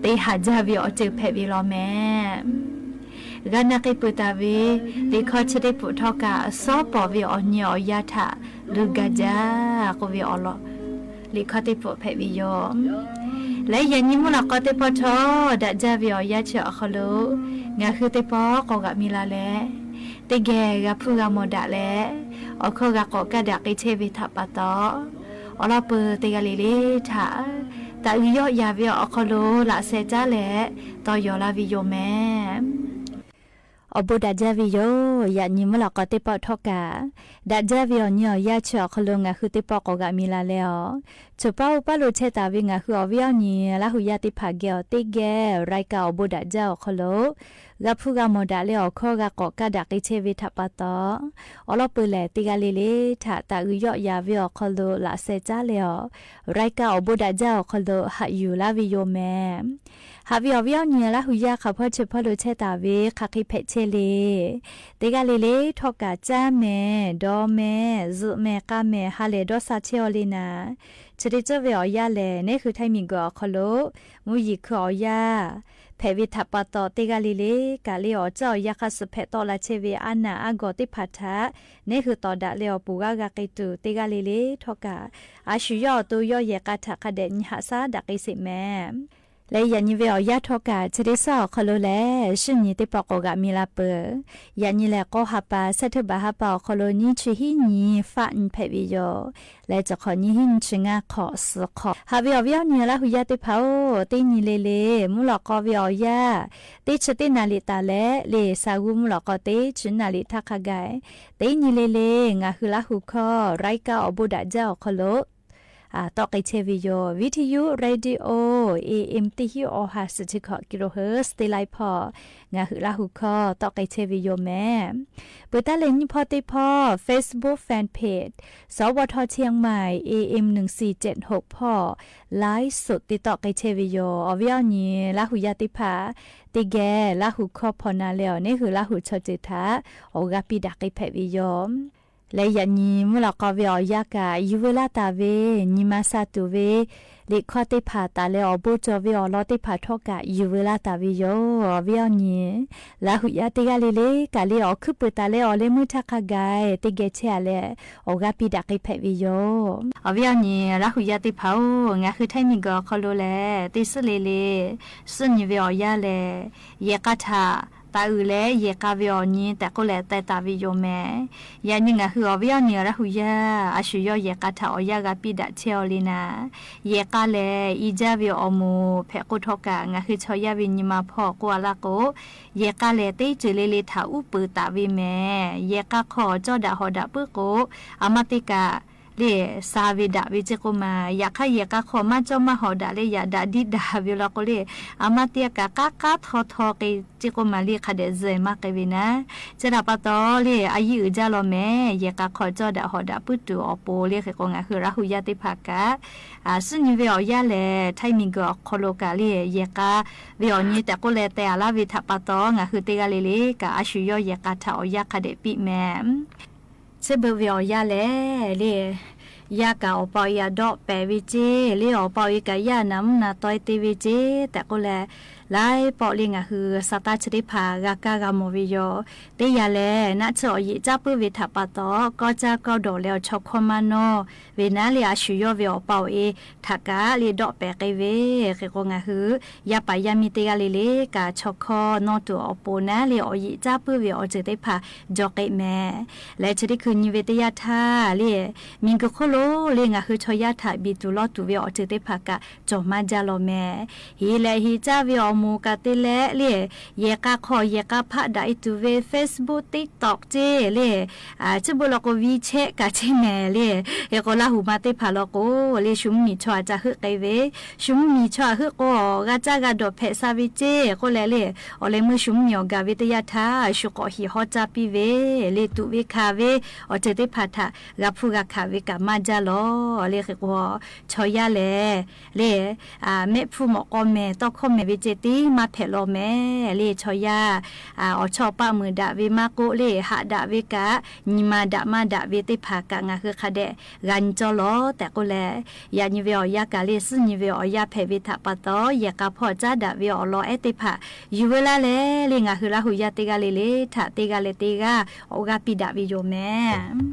te haˍ jaˇ ve awˬ ceuˬ hpehꞈ ve law mehˍ. G'a na k'ai peuˬ taˍ ve liꞈ hkawˇ chi teˇ pawˆ htawˇ kaꞈ, suhˉ pawˍ ve awˬ nyi awˬ yanˇ htaꞈ leuˉ gaˇ jaˇ k'oˆ ve awˬ lawn liꞈ hkawˇ teˇ pawˆ hpehꞈ ve yoˬ. Leh yaꞈ nyi mvuhˇ lawꞈ k'aw teˇ pawˆ htawˇ, daꞈ jaˇ ve awˬ yanˇ chi awˬ hk'aw lo ngaˬ hui teˇ pawˆ k'awꞈ g'aꞈ mi la leh, teˇ geh g'a hpuˇ g'a mawˬ daꞈ leh, awˬ hkawˇ g'a k'awꞈ kaˇ daꞈ k'ai chehˇ ve htaꞈ pa taw, awˬ lawn peuˬ teˇ g'aˇ le le htaꞈ taꞈ g'uiˬ yawˆ yaˍ ve awˬ hk'aw lo laꞈ sheh caˉ leh tawˇ yaw laˇ ve yoˬ mehˍ. Awˬ bon daꞈ jaˇ ve yoˬ. Yaꞈ nyi mvuhˇ lawꞈ k'aw teˇ pawˆ htawˇ kaꞈ, daꞈ jaˇ ve awˬ nyi awˬ yanˇ chi awˬ hk'aw lo ngaˬ hui teˇ pawˆ k'awꞈ g'aꞈ mi la leh awˬ, choˬ paˇ oˇ paˇ lo chehˇ taˍ ve ngaˬ hui awˬ viˉ awˬ nyi Laˇ huˍ yaˇ teˇ hpaˍ geh awˬ teˇ geh รายการ awˬ bon daꞈ jaˇ awˬ hk'aw lo g'a hpuˇ g'a mawˬ daꞈ leh awˬ hkawˇ g'a k'awꞈ kaˇ daꞈ k'ai chehˇ ve htaꞈ pa taw, awˬ lawn peuˬ lehˬ teˇ g'aˇ le le htaꞈ taꞈ g'uiˬ yawˆ yaˍ ve awˬ hk'aw lo laꞈ sheh caˉ leh awˬ, รายการ awˬ bon daꞈ jaˇ awˬ hk'aw lo haꞈ yuˬ laˇ ve yoˬ mehˍ. Haꞈ ve awˬ viˉ awˬ nyi Laˇ huˍ yaˇ hk'aˬ hpawˇ chi hpawˇ lo chehˇ taˍ ve hk'aˬ hk'e hpehꞈ chehˇ le. Teˇ g'aˇ le le htawˇ kaꞈ caˇ mehˍ, dawˇ mehˍ, zuhꞈ mehˍ, k'a mehˍ, ha lehˬ dawˇ sha chehˇ aw le naˍ, chi teˇ ceuˬ ve awˬ yanˇ lehˬ, neˇ hui Htaiˇ miˬguiˬ awˬ hk'aw lo mvuhˇ yeˬ hkui awˬ yanˇ hpehꞈ ve htaꞈ pa taw, teˇ g'aˇ le le kaꞈ le awˬ ceuˬ awˬ yanˇ hk'aˇ suh hpehꞈ tawˆ la chehˇ ve aˉ naˍ aˉ gawˬ teˇ hpaˍ htaꞈ neˇ hui tawˍ daꞈ leh awˬ pon g'aˇ g'a k'ai tuˬ, teˇ g'aˇ le le htawˇ kaꞈ a shu yawˇ awˬ to yawˇ yehˬ k'a htaꞈ hk'a dehꞈ nyi haꞈ shaˉ daꞈ k'ai sheˍ mehˍ. Leh yaꞈ nyi ve awˬ yanˇ htawˇ kaꞈ, chi teˇ shaˉ awˬ hk'aw lo lehˬ shinˉ nyi teˇ pawˆ k'awꞈ g'aꞈ mi la peuˬ. Yaꞈ nyi lehˬ, k'awˇ ha pa, shehˆ htuˇ baˬ ha pa awˬ hk'aw lo nyiˇ chi hiˉ nyi faˆ nyi hpehꞈ ve yoˬ. Leh chi hk'awꞈ nyiˇ hiˉ nyi chi ngaˇ hk'awꞈ suhˍ hk'awꞈ. Haꞈ ve awˬ viˉ awˬ nyi Laˇ huˍ yaˇ teˇ hpaˍ-oˬ, teˇ nyi le le mvuhˇ lawꞈ k'aw ve awˬ yanˇ teˇ chi teˇ naˍ riˍ taˍ leh le, sa g'uˇ mvuhˇ lawꞈ k'aw teˇ chi naˍ riˍ htaˇ hk'a gaˬ, teˇ nyi le le ngaˬ hui Laˇ huˍ hkawˇ รายการ awˬ bon daꞈ jaˇ awˬ hk'aw lo tawˆ k'ai chehˇ ve yoˬ. Viˇ htiˇ yuˇ radio A M teˇ hiˉ awˬ ha suhˍ chi hkawꞈ kilohertz teˇ laiˉ hpawˇ ngaˬ hui Laˇ huˍ hkawˇ tawˆ k'ai chehˇ ve yoˬ mehˍ. Peuˬ taˉ leh nyiˇ hpawˇ teˇ hpawˇ Facebook fan page สวท เชียงใหม่ A M หนึ่งสี่เจ็ดหก hpawˇ ไลฟ์สด te tawˆ k'ai chehˇ ve yoˬ. Awˬ viˉ awˬ nyi Laˇ huˍ yaˇ teˇ hpaˍ teˇ geh Laˇ huˍ hkawˇ hpawnˬ na leh awˬ, neˇ hui Laˇ huˍ chaw ceuˬ htaꞈ awˬ g'aˇ piˇ daꞈ k'ai hpehꞈ ve yoˬ. Leh yaꞈ nyi mvuhˇ lawꞈ k'aw ve awˬ yanˇ kaꞈ yuˬ veu laˇ taˍ ve, nyi ma sha tuˬ ve liꞈ hkawˇ teˇ hpaˍ taˍ leh awˬ bon cawˬ ve awˬ lawn teˇ hpaˍ htawˇ kaꞈ yuˬ veu laˇ taˍ ve yoˬ. Awˬ viˉ awˬ nyi, Laˇ huˍ yaˇ teˇ g'aˇ le le kaꞈ le awˬ hkuiˉ puiˍ taˍ leh awˬ leh meuˇ htaˇ hk'a gaˬ teˇ geh chehˇ a leh awˬ g'aˇ piˇ daꞈ k'ai hpehꞈ ve yoˬ. Awˬ viˉ awˬ nyi, Laˇ huˍ yaˇ teˇ hpaˍ-oˬ, ngaˬ hui htaiˇ miˬguiˬ awˬ hk'aw lo lehˬ teˇ suhˉ le le suhˉ nyi ve awˬ yanˇ lehˬ, yehˬ k'a htaꞈ taˍ uiˍ leh yehˬ k'a ve awˬ nyi tehꞈ k'oˆ leh teh taˍ ve yoˬ mehˍ. Yaꞈ nyi ngaˬ hui awˬ viˉ awˬ nyi Laˇ huˍ yaˇ a shu yawˇ yehˬ k'a htaꞈ awˬ yanˇ g'a piˇ daꞈ chehˇ aw le naˍ, yehˬ k'a lehˬ i jaˇ ve awˬ moˍ hpehꞈ k'oˆ htawˇ kaꞈ ngaˬ hui chaw yaˇ ve nyi ma hpawˇ k'oˆ a laˇ k'o, yehˬ k'a lehˬ teˇ ceuˬ le le htaꞈ uˉ peunˍ taˍ ve mehˍ. Yehˬ k'a hk'aw cawˇ daꞈ hawˍ daꞈ puiˉ k'o, a maˇ teˇ kaꞈ le sha ve daꞈ ve ceˇ k'oˆ ma. Yaꞈ hk'aˇ yehˬ k'a hk'aw maˇ cawˇ maˇ hawˍ daꞈ le yaꞈ daꞈ diˇ daꞈ ve law k'o le, a maˇ teˇ kaꞈ k'aˉ k'aˉ htaw htaw k'e ceˇ k'oˆ ma le hk'a dehꞈ zuhˬ maˇ k'ai ve naˍ. Chi htaꞈ pa taw le a yiˇ uiˍ jaˇ law mehˍ. Yehˬ k'a hk'aw cawˇ daꞈ hawˍ daꞈ puiˉ tuˬ awˬ pon le hk'e k'o ngaˬ hui Laˇ huˍ yaˇ teˇ hpaˍ kaꞈ suhˉ nyi ve awˬ yanˇ lehˬ htaiˇ miˬguiˬ awˬ hk'aw lo kaꞈ le yehˬ k'a ve awˬ nyi tehꞈ k'oˆ leh teh a laˇ ve htaꞈ pa taw ngaˬ hui teˇ g'aˇ le le kaꞈ a shu yawˇ yehˬ k'a htaꞈ awˬ yanˇ hk'a dehꞈ piˇ mehˍ. Chi beuꞈ ve awˬ yanˇ lehˬ le, yaˇ kaꞈ awˬ pa awˬ e aꞈ dawˆ pehˍ ve ceˇ le, awˬ pa awˬ e kaꞈ yaˇ naˍ mvuhˇ naˍ taweh te ve ceˇ tehꞈ k'oˆ leh, laiˉ pawˆ le ngaˬ hui sa taˇ chi teˇ hpaˍ g'a kaˇ g'a mawˬ ve yoˬ. Teˇ yanˇ lehˬ naˆ tsuhˇ awˬ yeꞈ caˉ puiˉ ve htaꞈ pa taw kawˇ caˇ kawˇ dawˬ leh awˬ chaw hkawˇ maˇ nawˇ ve naˉ le a shu yawˇ ve awˬ pa awˬ e htaꞈ kaꞈ le dawˆ pehˍ k'ai ve hk'e k'o ngaˬ hui yaˇ paˍ yaˇ miˇ teˇ g'aˇ le le kaꞈ chaw hkawˇ nawˇ tuˬ awˬ pon naˉ le awˬ yeꞈ caˉ puiˉ ve awˬ ceuˬ teˇ hpaˍ jaw k'ai mehˍ. Leh chi teˇ hkui nyi ve teˇ yanˇ htaˇ le, miˬguiˬ hk'oˆ lo le ngaˬ hui chaw yaˇ htaꞈ biˬ tuˬ lawˇ tuˬ ve awˬ ceuˬ teˇ hpaˍ kaꞈ cawˬ maˇ jaˇ law mehˍ. Heˍ leh heˍ caˇ ve awˬ moˍ kaꞈ te leh le, yehˬ k'a hk'aw yehˬ k'a hpaˆ daꞈ e tuˬ ve Facebook, TikTok ceˇ le, chi beuꞈ law k'o WeChat kaꞈ ceˇ mehˍ le. Hk'e k'o Laˇ huˍ ma teˇ hpaˍ law k'o le shu mvuhˇ miˬ chaw aꞈ ca heuˆ k'ai ve, shu mvuhˇ miˬ chaw aꞈ heuˆ k'o g'a caˇ g'a dawˬ hpehꞈ sha ve ceˇ k'oˆ leh le, awˬ leh meuˇ shu mvuhˇ miˬ awˬ gaˬ ve teˇ yanˇ htaˇ shu k'awꞈ hiˍ hawˉ caˇ piˇ ve le, tuꞈ ve hkanˍ ve awˬ ceuˬ teˇ hpaˍ htaꞈ g'a hpuˇ g'a hkanˍ ve kaꞈ maˇ jaˇ law le. Hk'e k'o chaw yaˇ lehˬ le, mehˆ hpfuhˇ mawꞈ k'aw mehˍ tawˇ hkawˇ mehˍ ve ceh tiˉ maˇ hpehꞈ law mehˍ le. Chaw yaˇ awˬ chawˇ paˆ meuˍ daꞈ ve maˇ k'oˆ le, haꞈ daꞈ ve kaꞈ nyi ma daꞈ maˇ daꞈ ve teˇ hpaˍ kaꞈ ngaˬ hui hk'a dehꞈ g'a nyi cawˇ law tehꞈ k'oˆ leh, yaꞈ nyi ve awˬ yanˇ kaꞈ le suhˉ nyi ve awˬ yanˇ hpehꞈ ve htaꞈ pa taw yehˬ k'a hpawˇ caˉ daꞈ ve awˬ lawn ehˉ teˇ hpaˍ yuˬ veu laˇ leh le ngaˬ hui Laˇ huˍ yaˇ teˇ g'aˇ le le htaꞈ teˇ g'aˇ leh teˇ g'aˇ awˬ g'aˇ piˇ daꞈ ve yoˬ mehˍ.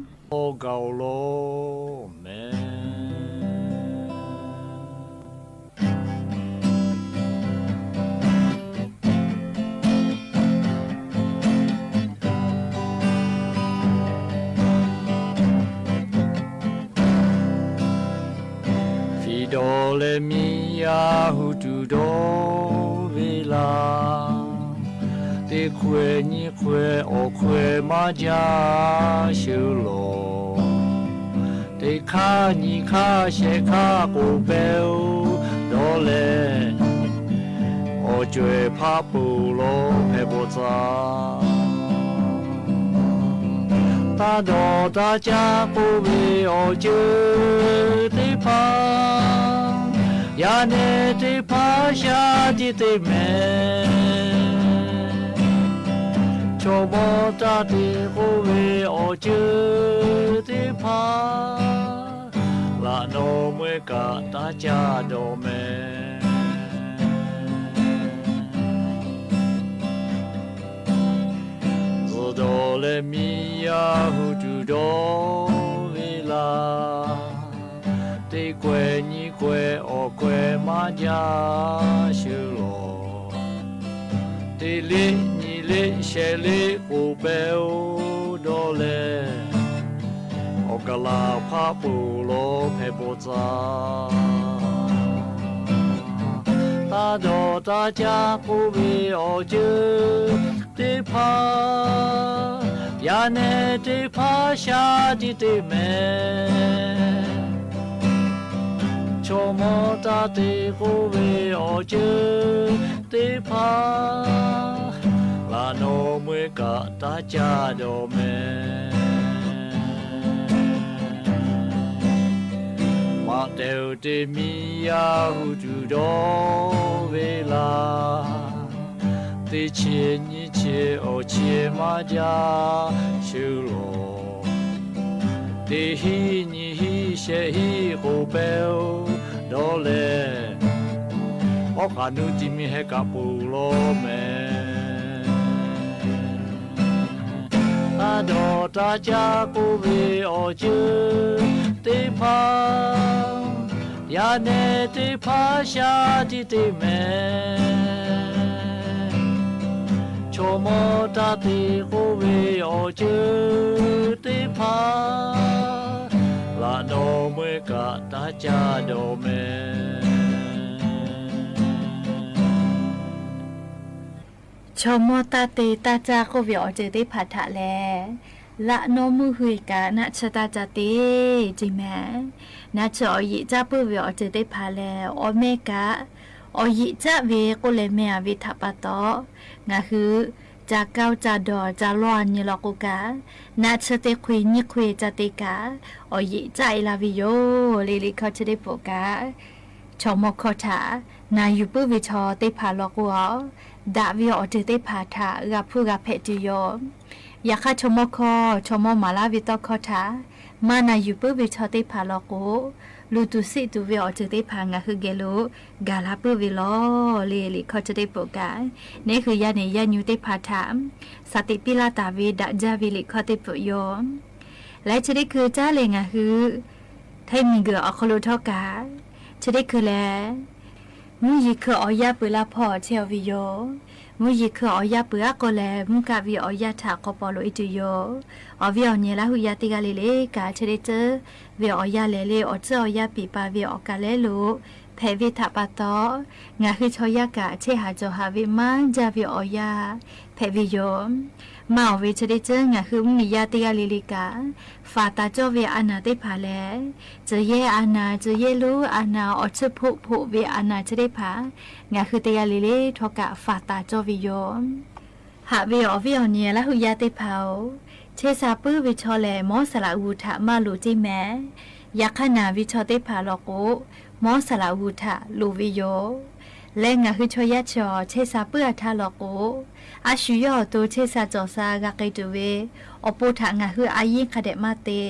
Awˬ gaˬ awˬ lawn mehˍ. Fiˍ dawˬ leh miˇ yaˇ hu tuˬ dawˇ ve laˬ. Teˇ hkawehˇ nyiˇ hkawehˇ awˬ hkawehˇ maˇ jaˇ sheˍ lawˬ. Teˇ hk'aˇ nyiˇ hk'aˇ shehˆ hk'aˇ k'oˍ pehˇ-oˬ dawˇ leh, awˬ cawehˬ hpaˆ peuˬ lawˬ hpehꞈ bawˬ tcuh. Taˇ dawˬ taˇ caˇ k'oˆ ve awˬ ceuˬ teˇ hpaˍ, yaˇ nehˬ teˇ hpaˍ shaˉ tiꞈ te mehˍ. Chaw mawˇ taˇ te k'oˆ ve awˬ ceuˬ teˇ hpaˍ, laꞈ nawˬ meuˇ kaꞈ taˇ caˇ dawˬ mehˍ. Zuhꞈ dawˬ leh miˇ yaˇ hu tuˬ dawˇ ve laˬ. Teˇ hkawehˇ nyiˇ hkawehˇ awˬ hkawehˇ maˇ jaˇ sheˍ lawˬ. Teˇ liˇ nyi liˇ shehˍ liˇ k'oˍ pehˇ-oˬ dawˇ leh, awˬ kaˍ laˬ hpaˆ peuˬ lawˬ hpehꞈ bawˬ tcuh. Taˇ dawˬ taˇ caˇ k'oˆ ve awˬ ceuˬ teˇ hpaˍ, yaˇ nehˬ teˇ hpaˍ shaˉ tiꞈ te mehˍ. Chaw mawˇ taˇ te k'oˆ ve awˬ ceuˬ teˇ hpaˍ, laꞈ nawˬ meuˇ kaꞈ taˇ caˇ dawˬ mehˍ. Maꞈ tehˬ uiˍ te miˇ yaˇ hu tuˬ dawˇ ve laˬ. Teˇ chi nyiˇ chi awˬ chi maˇ jaˇ sheˍ lawˬ. teˇ hinˉ nyiˇ hinˉ shehˆ hinˉ k'o pehˇ-oˬ dawˇ leh, awˉ k'aꞈ nuˇ ti mi heh kaꞈ peuˬ law mehˍ. Taˇ dawˬ taˇ caˇ k'oˆ ve awˬ ceuˬ teˇ hpaˍ, yaꞈ nehˬ teˇ hpaˍ shaˉ tiˉ te mehˍ. Chaw mawˇ taˇ te k'oˆ ve awˬ ceuˬ teˇ hpaˍ, laꞈ naw meuˇ kaꞈ taˇ caˇ dawˬ mehˍ. Chaw mawˇ taˇ te taˇ caˇ k'oˆ ve awˬ ceuˬ teˇ hpaˍ htaꞈ lehˬ, laꞈ naw meuˇ hui kaꞈ naˆ tsuhˇ taˇ caˇ te ceˇ mehˍ. Naˆ tsuhˇ awˬ yeꞈ caˇ puiˉ ve awˬ ceuˬ teˇ hpaˍ lehˬ, awˬ meh kaꞈ awˬ yeꞈ caˇ ve k'oˆ leh meh-a ve htaꞈ pa taw, ngaˬ hui ca kaˇ ca dawˬ ca lawˇ-a nyi law k'o kaꞈ, naˆ tsuhˇ teˇ hk'oˆ nyiˇ hk'oˆ ca te kaꞈ, awˬ yeꞈ caˇ-e la ve yoˬ le. Liꞈ hkawˇ chi teˇ pawˆ kaꞈ, chaw mawˇ hkawˇ htaꞈ na yuˬ puiˉ ve chaw teˇ hpaˍ law k'o, daꞈ ve awˬ ceuˬ teˇ hpaˍ htaꞈ g'a hpuˇ g'a hpehꞈ tuˬ yoˬ. Yaꞈ hk'aˇ, chaw mawˇ hkawˇ chaw mawˇ maˍ laˇ ve tawˇ hkawˇ htaꞈ maˇ na yuˬ puiˉ ve chaw teˇ hpaˍ law k'o, luˬ tuˬ siˆ tuˬ ve awˬ ceuˬ teˇ hpaˍ ngaˬ hui geh lo gaˬ la puiˉ ve law le. Liꞈ hkawˇ chi teˇ pawˆ kaꞈ, neˉ hui yaˇ nehˬ yaˇ nyi teˇ hpaˍ htaꞈ saˍ tiꞈ piˇ laˇ taˍ ve daꞈ jaˇ ve liꞈ hkawˇ teˇ pawˆ yoˬ. Leh chi teˇ hkui caˉ leh ngaˬ hui hteˇ miˬ guiˬ awˬ hk'aw lo htawˇ kaꞈ, chi teˇ hkui lehˬ, mvuhˇ yeˬ hkui awˬ yanˇ peuˬ laˇ hpawˇ chehˇ-a ve yoˬ. Mvuhˇ yeˬ hkui awˬ yanˇ peuˬ aˉ k'o lehˬ, mvuhˇ kaˆ ve awˬ yanˇ htaꞈ hk'aw paw loꞈ-e tuˬ yoˬ. Awˬ viˉ awˬ nyi Laˇ huˍ yaˇ teˇ g'aˇ le le kaꞈ, chi teˇ ceuˬ ve awˬ yanˇ lehˬ le, awˬ tcuhˉ awˬ yanˇ piˍ pa ve awˬ kaˬ lehˬ lo hpehꞈ ve htaꞈ pa taw, ngaˬ hui chaw yaˇ kaꞈ chehˇ haˍ cawˬ haˍ ve maˇ jaˇ ve awˬ yanˇ hpehꞈ ve yoˬ. Maˇ awˬ ve chi teˇ ceuˬ ngaˬ hui mvuhˇmiˬ yaˇ teˇ g'aˇ le le kaꞈ, faˍ taˍ cawˇ ve a naˍ teˇ hpaˍ lehˬ, tcuh yehˇ a naˍ, tcuh yehˇ lonˉ a naˍ, awˬ tsuhˇ hpoˆ hpoˆ ve a naˍ chi teˇ hpaˍ, ngaˬ hui teˇ g'aˇ le le htawˇ kaꞈ faˍ taˍ cawˇ ve yoˬ. Haꞈ ve awˬ viˉ awˬ nyi Laˇ huˍ yaˇ teˇ hpaˍ-oˬ, chehˇ sha puiˉ ve chaw lehˬ, mawˇ saˍ laꞈ g'uˬ htaꞈ maˇ loˍ ceˇ mehˍ. Yaꞈ hk'aˇ, naˬ ve chaw teˇ hpaˍ law k'o, mawˇ saˍ laꞈ g'uˬ htaꞈ loˍ ve yoˬ. Leh ngaˬ hui chaw yaˇ chi awˬ chehˇ sha puiˉ-a htaˇ law k'o, a shu yawˇ awˬ to chehˇ sha cawˬ sha g'a k'ai tuˬ ve awˬ pon htaꞈ ngaˬ hui a yiˇ hk'a dehꞈ maˇ te.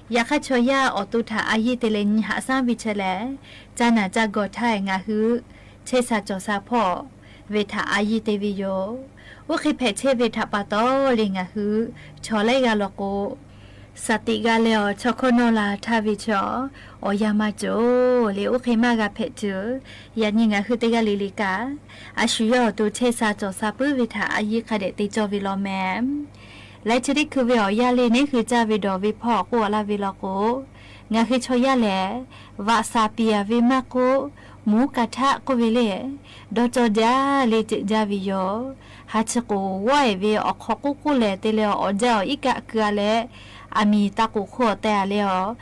Yaꞈ hk'aˇ, chaw yaˇ awˬ to htaꞈ a yiˇ te leh nyi haꞈ shaˉ ve chi lehˬ, ca naˬ ca gawˬ htaˇ ngaˬ hui chehˇ sha cawˬ sha hpawˇ ve htaꞈ a yiˇ te ve yoˬ. Oˇ hk'e hpehꞈ chehˇ ve htaꞈ pa taw le ngaˬ hui chaw laiˉ g'aˇ law k'o, saˍ tiꞈ g'a leh awˬ chaw hkawˇ nawˇ la htaˇ ve chaw awˬ yanˇ maˇ cawˬ le. Oˇ hk'e maˇ g'a hpehꞈ tuˬ, yaꞈ nyi ngaˬ hui teˇ g'aˇ le le kaꞈ, a shu yawˇ awˬ to chehˇ sha cawˬ sha puiˉ ve htaꞈ a yiˇ hk'a dehꞈ te cawˇ ve law mehˍ. Leh chi teˇ hkui ve awˬ yanˇ le neˉ hui caˇ ve dawˬ ve hpawˇ k'oˆ-a laˇ ve law k'o, ngaˬ hui chaw yaˇ lehˬ, vaꞈ shaˍ piˍ-a ve maˇ k'oˆ, mvuhˇ kaꞈ htaˆ k'oˆ ve le, dawˇ cawˇ jaˇ le ceuꞈ jaˇ ve yoˬ. Ha chi k'o, g'awˇ-e ve awˬ hk'aw k'oˆ k'oˆ lehˬ te leh awˬ jaˇ awˬ iˉ kaˆ keu-a leh, aˬ miˍ taˇ k'oˍ hk'oˆ awˬ teh-a leh awˬ,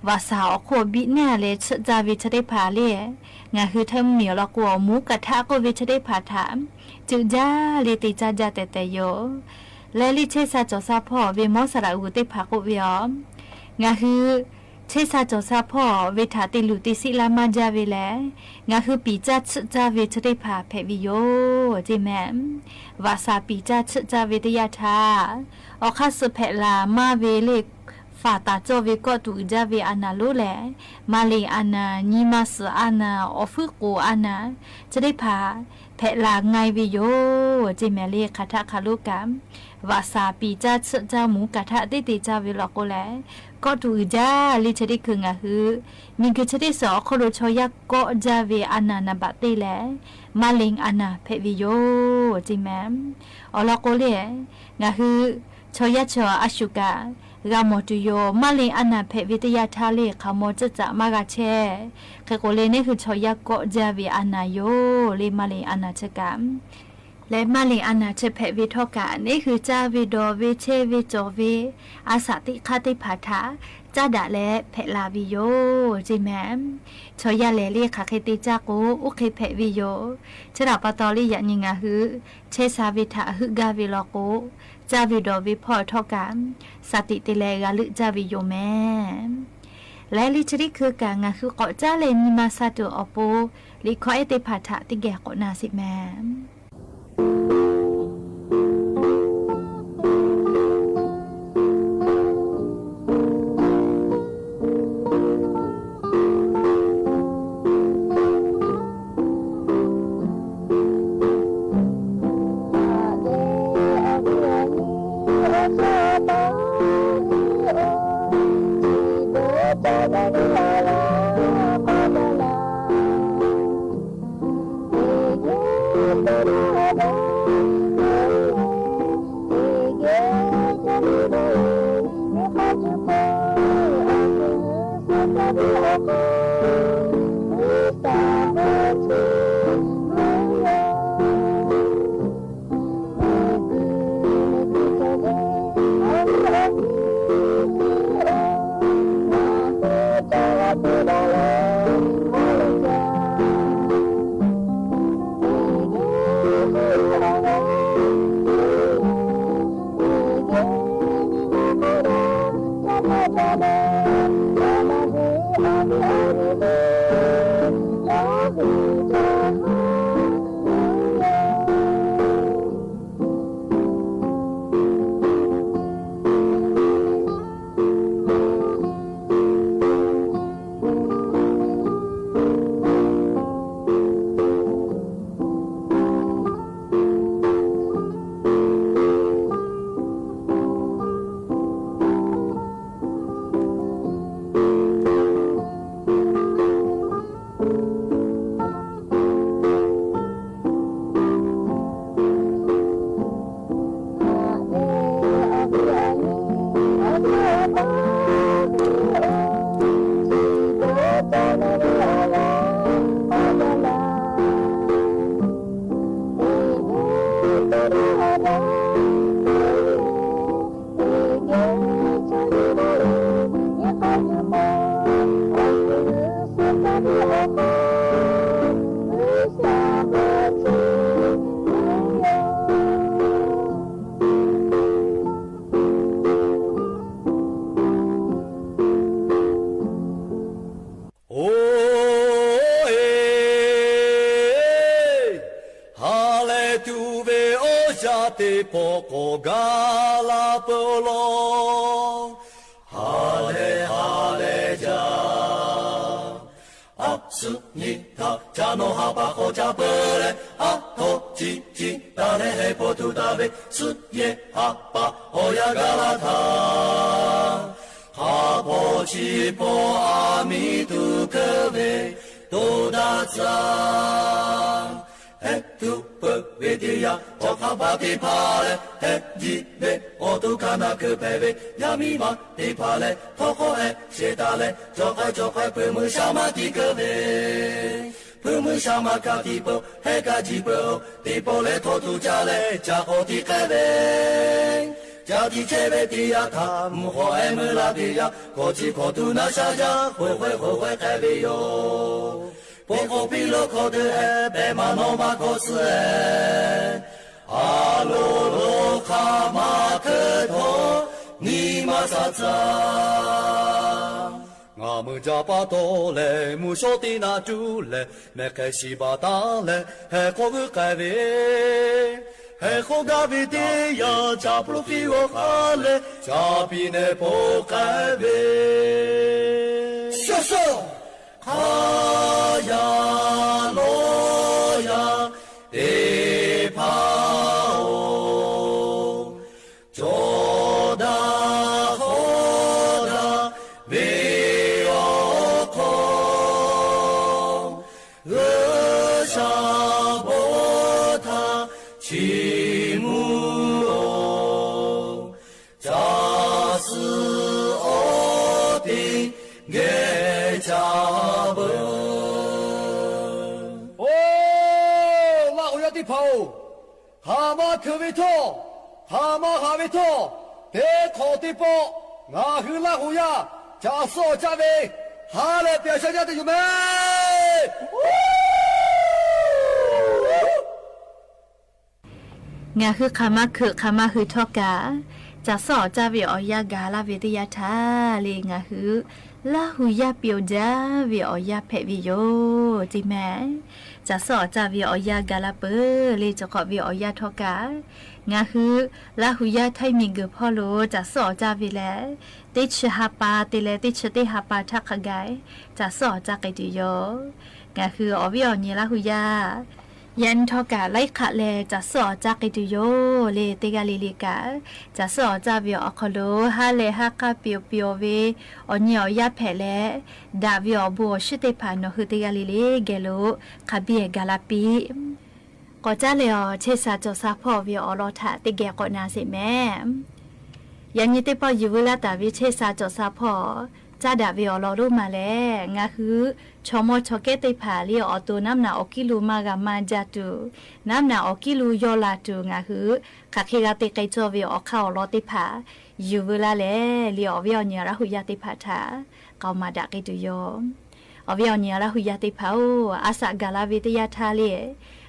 vaꞈ shaˍ awˬ hk'oˆ biˇ neˉ-a leh tsuhˆ caˇ ve chi teˇ hpaˍ le, ngaˬ hui hteˇ mvuhˇmiˬ awˬ lawn k'o, awˬ mvuhˇ kaꞈ htaˆ k'oˆ ve chi teˇ hpaˍ htaꞈ ceuꞈ jaˇ le te caˇ jaˇ tehꞈ tehꞈ yoˬ. Leh le chehˇ sha cawˬ sha hpawˇ ve mawˇ saˍ laꞈ g'uˬ teˇ hpaˍ k'oˆ ve awˬ, ngaˬ hui chehˇ sha cawˬ sha hpawˇ ve htaꞈ te luˬ te siˆ laˇ maˇ jaˇ ve lehˬ, ngaˬ hui piˍ caˇ tsuhˆ caˇ ve chi teˇ hpaˍ hpehꞈ ve yoˬ ceˇ mehˍ. Vaꞈ shaˍ piˍ caˇ tsuhˆ caˇ ve teˇ yanˇ htaˇ, awˬ hk'aˇ suh hpehꞈ laˬ maˇ ve le, faˍ taˍ cawˇ ve kawˆ tuˬ uiˍ jaˇ ve a naˍ lonˉ lehˬ, maˇ leꞈ a naˍ, nyi ma suhˍ a naˍ, awˬ fuiˉ k'oˍ a naˍ, chi teˇ hpaˍ hpehꞈ laˬ nga-e ve yoˬ ceˇ mehˍ le. Hk'aˬ htaˆ hk'aˬ lonˉ kaꞈ, vaꞈ shaˍ piˍ caˇ tsuhˆ caˇ mvuhˇ kaꞈ htaˆ teˇ te caˇ ve law k'o lehˬ, kawˆ tuˬ uiˍ jaˇ le chi teˇ hkui ngaˬ hui miˬ guiˬ chi teˇ suhˍ awˬ hk'oˆ lo chaw yaˇ kawˆ jaˇ ve a naˍ naˍ baꞈ teˇ lehˬ, maˇ leꞈ a naˍ hpehꞈ ve yoˬ ceˇ mehˍ. Awˬ lawn k'o le, ngaˬ hui chaw yaˇ chi a shu kaꞈ g'a mawˬ tuˬ yoˬ. Maˇ leꞈ a naˍ hpehꞈ ve teˇ yanˇ htaˇ le hk'aˬ maw ceuˬ caꞈ maˇ g'a chehˇ. Hk'e k'o le neˉ hui chaw yaˇ kawˆ jaˇ ve a naˍ yoˬ le maˇ leꞈ a naˍ chi kaꞈ. Leh maˇ leꞈ a naˍ chi hpehꞈ ve htawˇ kaꞈ, neˉ hui caˇ ve dawˬ ve chehˇ ve cawˬ ve a shaꞈ teꞈ hk'aˇ teˇ hpaˍ htaꞈ caˇ daꞈ leh hpehꞈ la ve yoˬ ceˇ mehˍ. Chaw yaˇ lehˬ le hk'aˬ hk'e te caˇ k'o, oˇ hk'e hpehꞈ ve yoˬ. Chi htaꞈ pa taw le yaꞈ nyi ngaˬ hui chehˇ sha ve htaꞈ heuˆ gaˇ ve law k'o, caˇ ve dawˬ ve hpawˇ htawˇ kaꞈ, shaˍ tiꞈ te leh g'a leuˆ jaˇ ve yoˬ mehˍ. Leh le chi teˇ hkui kaꞈ ngaˬ hui k'awꞈ caˉ leh nyi ma sha tuˬ awˬ pon, liꞈ hkawˇ ehˉ teˇ hpaˍ htaꞈ teˇ geh k'awꞈ na sheˍ mehˍ. ca ga ve a la k'aw ga laꞈ. Teˇ geh teˇ geh a daꞈ, teˇ geh ca ga ve, nyi k'aw cuˇ k'o, a shu suh ca ve awˬ hk'aw, G'uiˬsha ve chi mvuhˇ yaˇ. Oˇ e, ha lehˬ tuˬ ve awˬ yaˇ teˇ pawˆ k'awꞈ gaˬ la peuˬ law. Ha lehˬ ha lehˬ jaˇ. Aˉ suhˆ nyi htaˇ ca nawˬ ha pa k'awꞈ ca peuˬ leh, aˉ htawˇ ciˇ ciˇ taˍ leh heh paw tuˬ taˍ ve suhˆ yehˬ ha pa awˬ yanˇ gaˬ la htaˇ, hk'a hpawˇ chi pawˆ aˬ miˍ tuˬ hkeuˆ ve toˇ daꞈ tcuh. Heh tuˬ peuˬ ve teˇ yanˇ, chaw hk'a paˍ teˇ hpaˍ leh heh jiˆ ve awˬ to hkanˇ naˆ hkeuˆ hpehꞈ ve yaˇ miˇ ma teˇ hpaˍ leh htawˇ hk'awˇ heh shehˍ taˍ leh, cawˬ k'ai cawˬ k'ai hpeuꞈ meuˇ shaˉ maˇ tiˇ keu ve, hpeuꞈ meuˇ shaˉ maˇ kaꞈ tiˇ peuˬ, heh kaꞈ jiˆ peuˬ-oˬ, teˇ pawˆ leh htawˇ tuˬ ca leh ca k'awꞈ tiˇ k'ai ve, ca tiˇ chehˇ ve teˇ yanˇ htaꞈ mvuhˇ hawˬ ehˉ meuˇ la teˇ yanˇ, hkawꞈ chi hkawꞈ tuˬ naˆ shaˉ yaˇ k'oˆ k'oˆ k'oˆ k'oˆ k'ai ve yoˬ. Pon k'o piˇ lo hkawˇ deuˬ heh pehˬ ma nawˬ maˇ hkawˇ suh-e, a lo lo hk'a maˇ hkeuˆ htawˇ nyi ma sha tcuh. Ngaˬ meuˇ jaˇ pa taw leh mvuhˇ shawˉ teˇ naˆ tuˬ leh, mehˬ hk'e shiˍ baˬ taˉ leh heh hk'awˇ g'euˆ k'ai ve, heh hk'awˇ gaˇ ve teˇ yanˇ, ca pruˇ fiˇ g'awˇ hk'aˇ leh ca piˇ nehˬ pawˆ k'ai ve, shaˉ shaˉ hk'a yaˇ lawˇ yaˇ teˇ hpaˍ-oˬ, cawˬ daꞈ hk'awˇ daꞈ ve awˬ hk'aw, G'uiˬsha bawˆ htaˇ chi mvuhˇ-oˬ, caˬ suhˍ awˬ teˇ geh ca veuˬ. Oˬ, Laˇ huˍ yaˇ teˇ hpaˍ-oˬ, hk'aˬ ma hkeuꞈ ve htawˇ, hk'aˬ ma haꞈ ve htawˇ, teˇ hk'awꞈ teˇ pawˆ ngaˬ hui Laˇ huˍ yaˇ caˬ suhˍ awˬ caˇ ve ha lehˬ pehˬ sha jaˇ tuˬ yoˬ mehˍ. Ngaˬ hui hk'aˬ ma hkeuꞈ hk'aˬ ma hui htawˇ kaꞈ, caˬ suhˍ awˬ caˇ ve awˬ yanˇ gaˬ laˇ ve teˇ yanˇ htaˇ le, ngaˬ hui Laˇ huˍ yaˇ piˇ-oˬ jaˇ ve awˬ yanˇ hpehꞈ ve yoˬ ceˇ mehˍ. Caˬ suhˍ awˬ caˇ ve awˬ yanˇ gaˬ la peuˬ le, cawˬ hk'awꞈ ve awˬ yanˇ htawˇ kaꞈ, ngaˬ hui Laˇ huˍ yaˇ htaiˇ miˬ guiˬ hpawˇ lo caˬ suhˍ awˬ caˇ ve lehˬ, teˇ chi ha pa te leh teˇ chi teˇ ha pa htaˇ hk'a gaˬ caˬ suhˍ awˬ caˇ k'ai tuˬ yoˬ. Ngaˬ hui awˬ viˉ awˬ nyi Laˇ huˍ yaˇ Yaꞈ nyi htawˇ kaꞈ laiˉ hk'aˆ leh caˬ suhˉ awˬ caˇ k'ai tuˬ yoˬ le. Teˇ g'aˇ le le kaꞈ caˬ suhˉ awˬ caˇ ve awˬ hk'aw lo haˉ leh haˉ k'aˇ piˇ-oˬ piˇ-oˬ ve awˬ nyi awˬ yaˇ hpehꞈ leh, daꞈ ve awˬ bon awˬ shinˉ teˇ hpaˍ nawˬ hui teˇ g'aˇ le le geh lo hk'a biˇ-ehˍ gaˬ la piˇ. K'awꞈ caˉ leh awˬ chehˇ sha cawˬ sha hpawˇ ve awˬ lawn htaꞈ teˇ geh k'awꞈ na sheˍ mehˍ. Yaꞈ nyi teˇ pawˆ yuˬ veu laˇ taˍ ve chehˇ sha cawˬ sha hpawˇ caˇ daꞈ ve awˬ lawn lonˉ ma lehˬ, ngaˬ hui chaw mawˇ chaw kehˉ teˇ hpaˍ le awˬ to naˉ naꞈ awˬ kiˉ lo maˇ g'a maˇ jaˇ tuˬ, naˉ naꞈ awˬ kiˉ lo yawˇ la tuˬ ngaˬ hui hk'aˬ hk'e g'a te k'ai cawˇ ve awˬ hk'aˇ awˬ lawn teˇ hpaˍ yuˬ veu laˇ leh le, awˬ viˉ awˬ nyi Laˇ hu yaˇ teˇ hpaˍ htaꞈ k'aoˍ maˍ daꞈ k'ai tuˬ yoˬ. Awˬ viˉ awˬ nyi Laˇ hu yaˇ teˇ hpaˍ-oˬ, a shaꞈ gaˬ la ve teˇ yanˇ htaˇ le,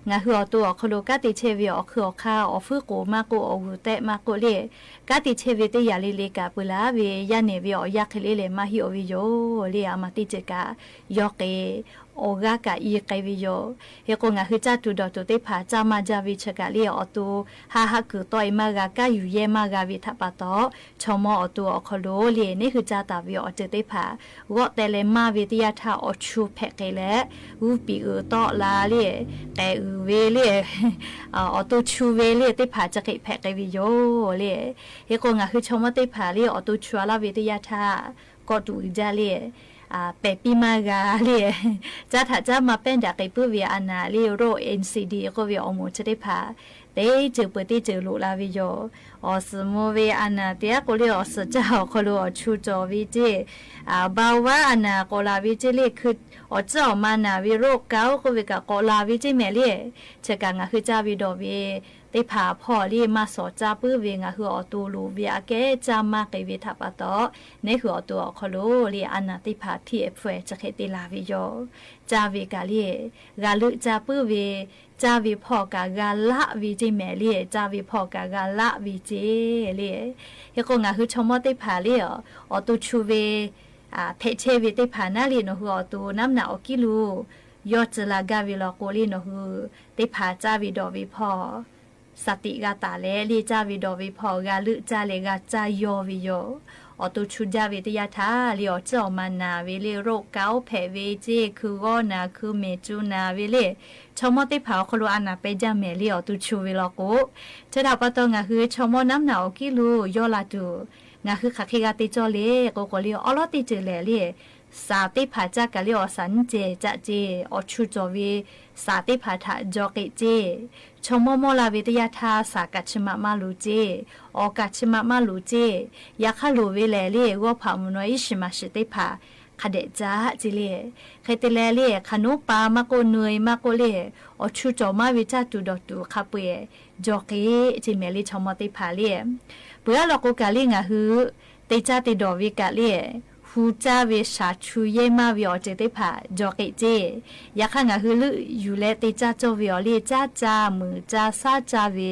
ngaˬ hui awˬ to awˬ hk'aw lo kanˉ te chehˇ ve awˬ hkui awˬ hk'aˇ awˬ fuiˉ k'oˍ maˇ k'oˆ, awˬ g'uˬ tehˆ maˇ k'oˆ le, kanˉ te chehˇ ve teˇ yanˇ le le kaꞈ peuˬ laˬ ve yaˇ nehˬ ve awˬ yanˇ hk'e le leh maˇ heˆ-oˬ ve yoˬ le. A ma teˇ ceuˬ kaꞈ yawˇ k'e awˬ g'aˇ kaꞈ i k'ai ve yoˬ. Hk'e k'o, ngaˬ hui caˇ tuˬ dawˬ tuˬ teˇ hpaˍ caˇ maˇ jaˇ ve chi kaꞈ le, awˬ to haˆ haˆ kuiˬ tawˆ-e maˇ g'a, kanˉ yuˬ yehˇ maˇ g'a ve htaꞈ pa taw, chaw mawˇ awˬ to awˬ hk'aw lo le neˇ hui caˇ taˍ ve awˬ ceuˬ teˇ hpaˍ g'awˆ teh leh maˇ ve teˇ yanˇ htaˇ awˬ chu hpehꞈ k'ai leh, g'uˇ piˍ uiˍ tawˆ la le, k'ehˬ uiˍ ve le, awˬ to chu ve le teˇ hpaˍ chi hk'e hpehꞈ k'ai ve yoˬ le. Hk'e k'o, ngaˬ hui chaw mawˇ teˇ hpaˍ le awˬ to chu-a laˇ ve teˇ yanˇ htaˇ, kawˆ tuꞈ uiˍ jaˇ le, pehˬ piˇ maˇ g'a le, caˇ htaꞈ caˇ maˇ pehˉ daꞈ k'ai puiˉ ve a naˍ le, rope N C D k'oˆ ve awˬ moˍ chi teˇ hpaˍ teˇ ceuˬ peuˬ teˇ ceuˬ loꞈ la ve yoˬ. Awˬ suhˍ mvuh ve a naˍ teˇ g'aˇ k'o le, awˬ suhˍ caˇ awˬ hk'aw lo awˬ chu cawˬ ve ceˇ, baoˬ vaˉ a naˍ k'awꞈ la ve ceˇ le, hkui awˬ tcuhˉ awˬ ma naˍ ve rope kaoˉ k'oˆ ve kaꞈ k'awꞈ la ve ceˇ mehˍ le. Chi kaꞈ ngaˬ hui caˇ ve dawˬ ve teˇ hpaˍ hpawˇ le maˇ shawˍ caˇ puiˉ ve ngaˬ hui awˬ to loꞈ ve aꞈ kehˉ caˇ maˇ k'ai ve htaꞈ pa taw, neˇ hui awˬ to awˬ hk'aw lo le a naˍ teˇ hpaˍ hpiˇ-ehˍ hpfuhˇ-ehˍ chi hk'e te la ve yoˬ. Caˇ ve kaꞈ le g'a leuˆ caˇ puiˉ ve, caˇ ve hpawˇ kaꞈ g'a laˆ ve ceˇ mehˍ le, caˇ ve hpawˇ kaꞈ g'a laˆ ve ceˇ le. Hk'e k'o, ngaˬ hui chaw mawˇ teˇ hpaˍ le awˬ to chu ve hpehꞈ chehˇ ve teˇ hpaˍ naˉ le nawˬ hui awˬ to naˉ naꞈ awˬ kiˉ lo yawˇ tcuh la gaˇ ve law k'o le, nawˬ hui teˇ hpaˍ caˇ ve dawˬ ve hpawˇ shaˍ tiꞈ g'a taˍ leh le, caˇ ve dawˬ ve hpawˇ g'a leuˆ caˇ leh g'a caˇ yaw ve yoˬ. Awˬ to chu jaˇ ve teˇ yanˇ htaˇ le awˬ tcuhˉ awˬ ma naˍ ve le, rope kaoˉ hpehꞈ ve ceˇ, hkui g'awˇ naˍ, hkui mehˍ cu naˍ ve le, chaw mawˇ teˇ hpaˍ awˬ hk'aw lo a naˍ peh jaˇ mehˍ le awˬ to chu ve law k'o, chi htaꞈ pa taw ngaˬ hui chaw mawˇ naˉ naꞈ awˬ kiˉ lo yawˇ la tuˬ, ngaˬ hui hk'aˬ hk'e g'a te cawˇ le k'o k'o le, awˉ lawˉ teˇ ceuˬ lehˬ le, shaˍ teˇ hpaˍ caˇ kaꞈ le awˬ shaˍ nyiˇ cehˬ caˆ ceˇ, awˬ chu cawˬ ve shaˍ teˇ hpaˍ htaꞈ jaw k'ai ceˇ. Chaw mawˇ mawˇ la ve teˇ yanˇ htaˇ shaˍ kaꞈ chi ma maˇ loˍ ceˇ, awˬ kaꞈ chi ma maˇ loˍ ceˇ. Yaꞈ hk'aˇ loˍ ve lehˬ le, g'awˇ hpaꞈ mvuhˬ naw iˉ shiˍ maˍ shiˍ teˇ hpaˍ hk'a dehꞈ caˇ ceˇ le. Hk'e te leh le, hk'aˬ noˉ pa maˇ k'oˆ, nu-e maˇ k'oˆ le, awˬ chu cawˬ maˇ ve caˇ tuˬ dawˬ tuˬ hk'a peu-eˬ jaw k'ai ceˇ mehˍ le chaw mawˇ teˇ hpaˍ le. Peuˬ aˉ law k'o kaꞈ le ngaˬ hui te caˇ te dawˬ ve kaꞈ le, hu caˇ ve shaˍ chu yehˇ maˇ ve awˬ ceuˬ teˇ hpaˍ jaw k'ai ceˇ. Yaꞈ hk'aˇ ngaˬ hui leuˆ yuˬ leh te caˇ cawˇ ve awˬ le, caˇ caˇ muiˬ caˇ shaˉ caˇ ve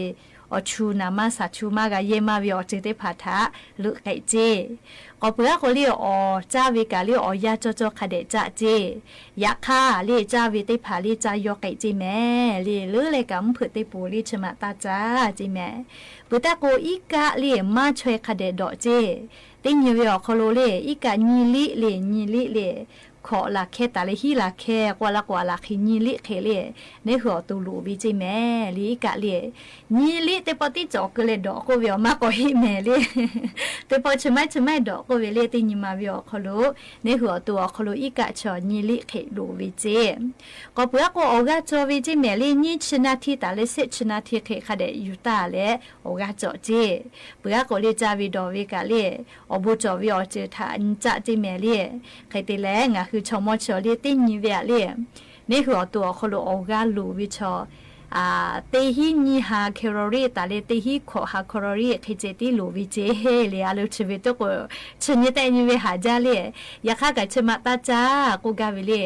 awˬ chu naˍ maˇ shaˍ chu maˇ g'a yehˇ maˇ ve awˬ ceuˬ teˇ hpaˍ htaꞈ leuˆ k'ai ceˇ. K'awꞈ peuˬ aˉ k'o le, awˬ caˇ ve kaꞈ le awˬ yanˇ cawˇ cawˇ hk'a dehꞈ caˇ ceˇ. Yaꞈ hk'aˇ le caˇ ve teˇ hpaˍ le caˇ yaw k'ai ceˇ mehˍ le, leuˉ leh kaꞈ mvuhˇ hpeuꞈ teˇ poˍ le chi ma taˇ caˇ ceˇ mehˍ. Peuˬ taˇ k'o, iˉ kaˆ le maˇ chaweh hk'a dehꞈ dawꞈ ceˇ. Teˇ nyi ve awˬ hk'aw lo le iˉ kaˆ nyiˇ liˆ le, nyiˇ liˆ le, hkawꞈ laˬ hkeh taˍ leh hiˉ laˬ hkeh k'oˆ laˇ k'o, a laˬ hk'e nyiˇ liˆ hk'e le, neˇ hui awˬ to loꞈ ve ceˇ mehˍ le iˉ kaˆ le. Nyiˇ liˆ teˇ pawˆ tiˉ cawˬ keu leh dawꞈ k'oˆ ve awˬ maˇ k'awꞈ heˆ mehˍ le. Teˇ pawˆ chi maiˉ chi maiˉ dawꞈ k'oˆ ve le, teˇ nyi ma ve awˬ hk'aw lo neˇ hui awˬ to awˬ hk'aw lo iˉ kaˆ chi nyiˇ liˆ hk'e loꞈ ve ceˇ. K'awꞈ peuˬ aˉ k'o, awˬ g'aˇ cawˇ ve ceˇ mehˍ le, nyiˇ chi na hti taˍ leh shehˆ chi na hti hk'e hk'a dehꞈ yuˬ taˍ leh awˬ g'aˇ cawˬ ceˇ. Peuˬ aˉ k'o le, caˇ ve dawˬ ve kaꞈ le, awˬ bon cawˬ ve awˬ ceuˬ htaꞈ nyi caˆ ceˇ mehˍ le. Hk'e te leh, ngaˬ hui chaw mawˇ chaw le teˇ nyi ve aꞈ le, neˇ hui awˬ to awˬ hk'aw lo awˬ g'aˇ loˍ ve chaw teˇ hinˉ nyiˇ ha calorie taˍ leh teˇ hinˉ hkawꞈ ha calorie hk'e ceh tiˉ loˍ ve ceˇ le. A lo chi ve teˇ k'o, chi nyi tehˆ nyi ve haˍ jaˇ le. Yaꞈ hk'aˇ kaꞈ chi ma taˇ caˇ k'oˆ gaˇ ve le.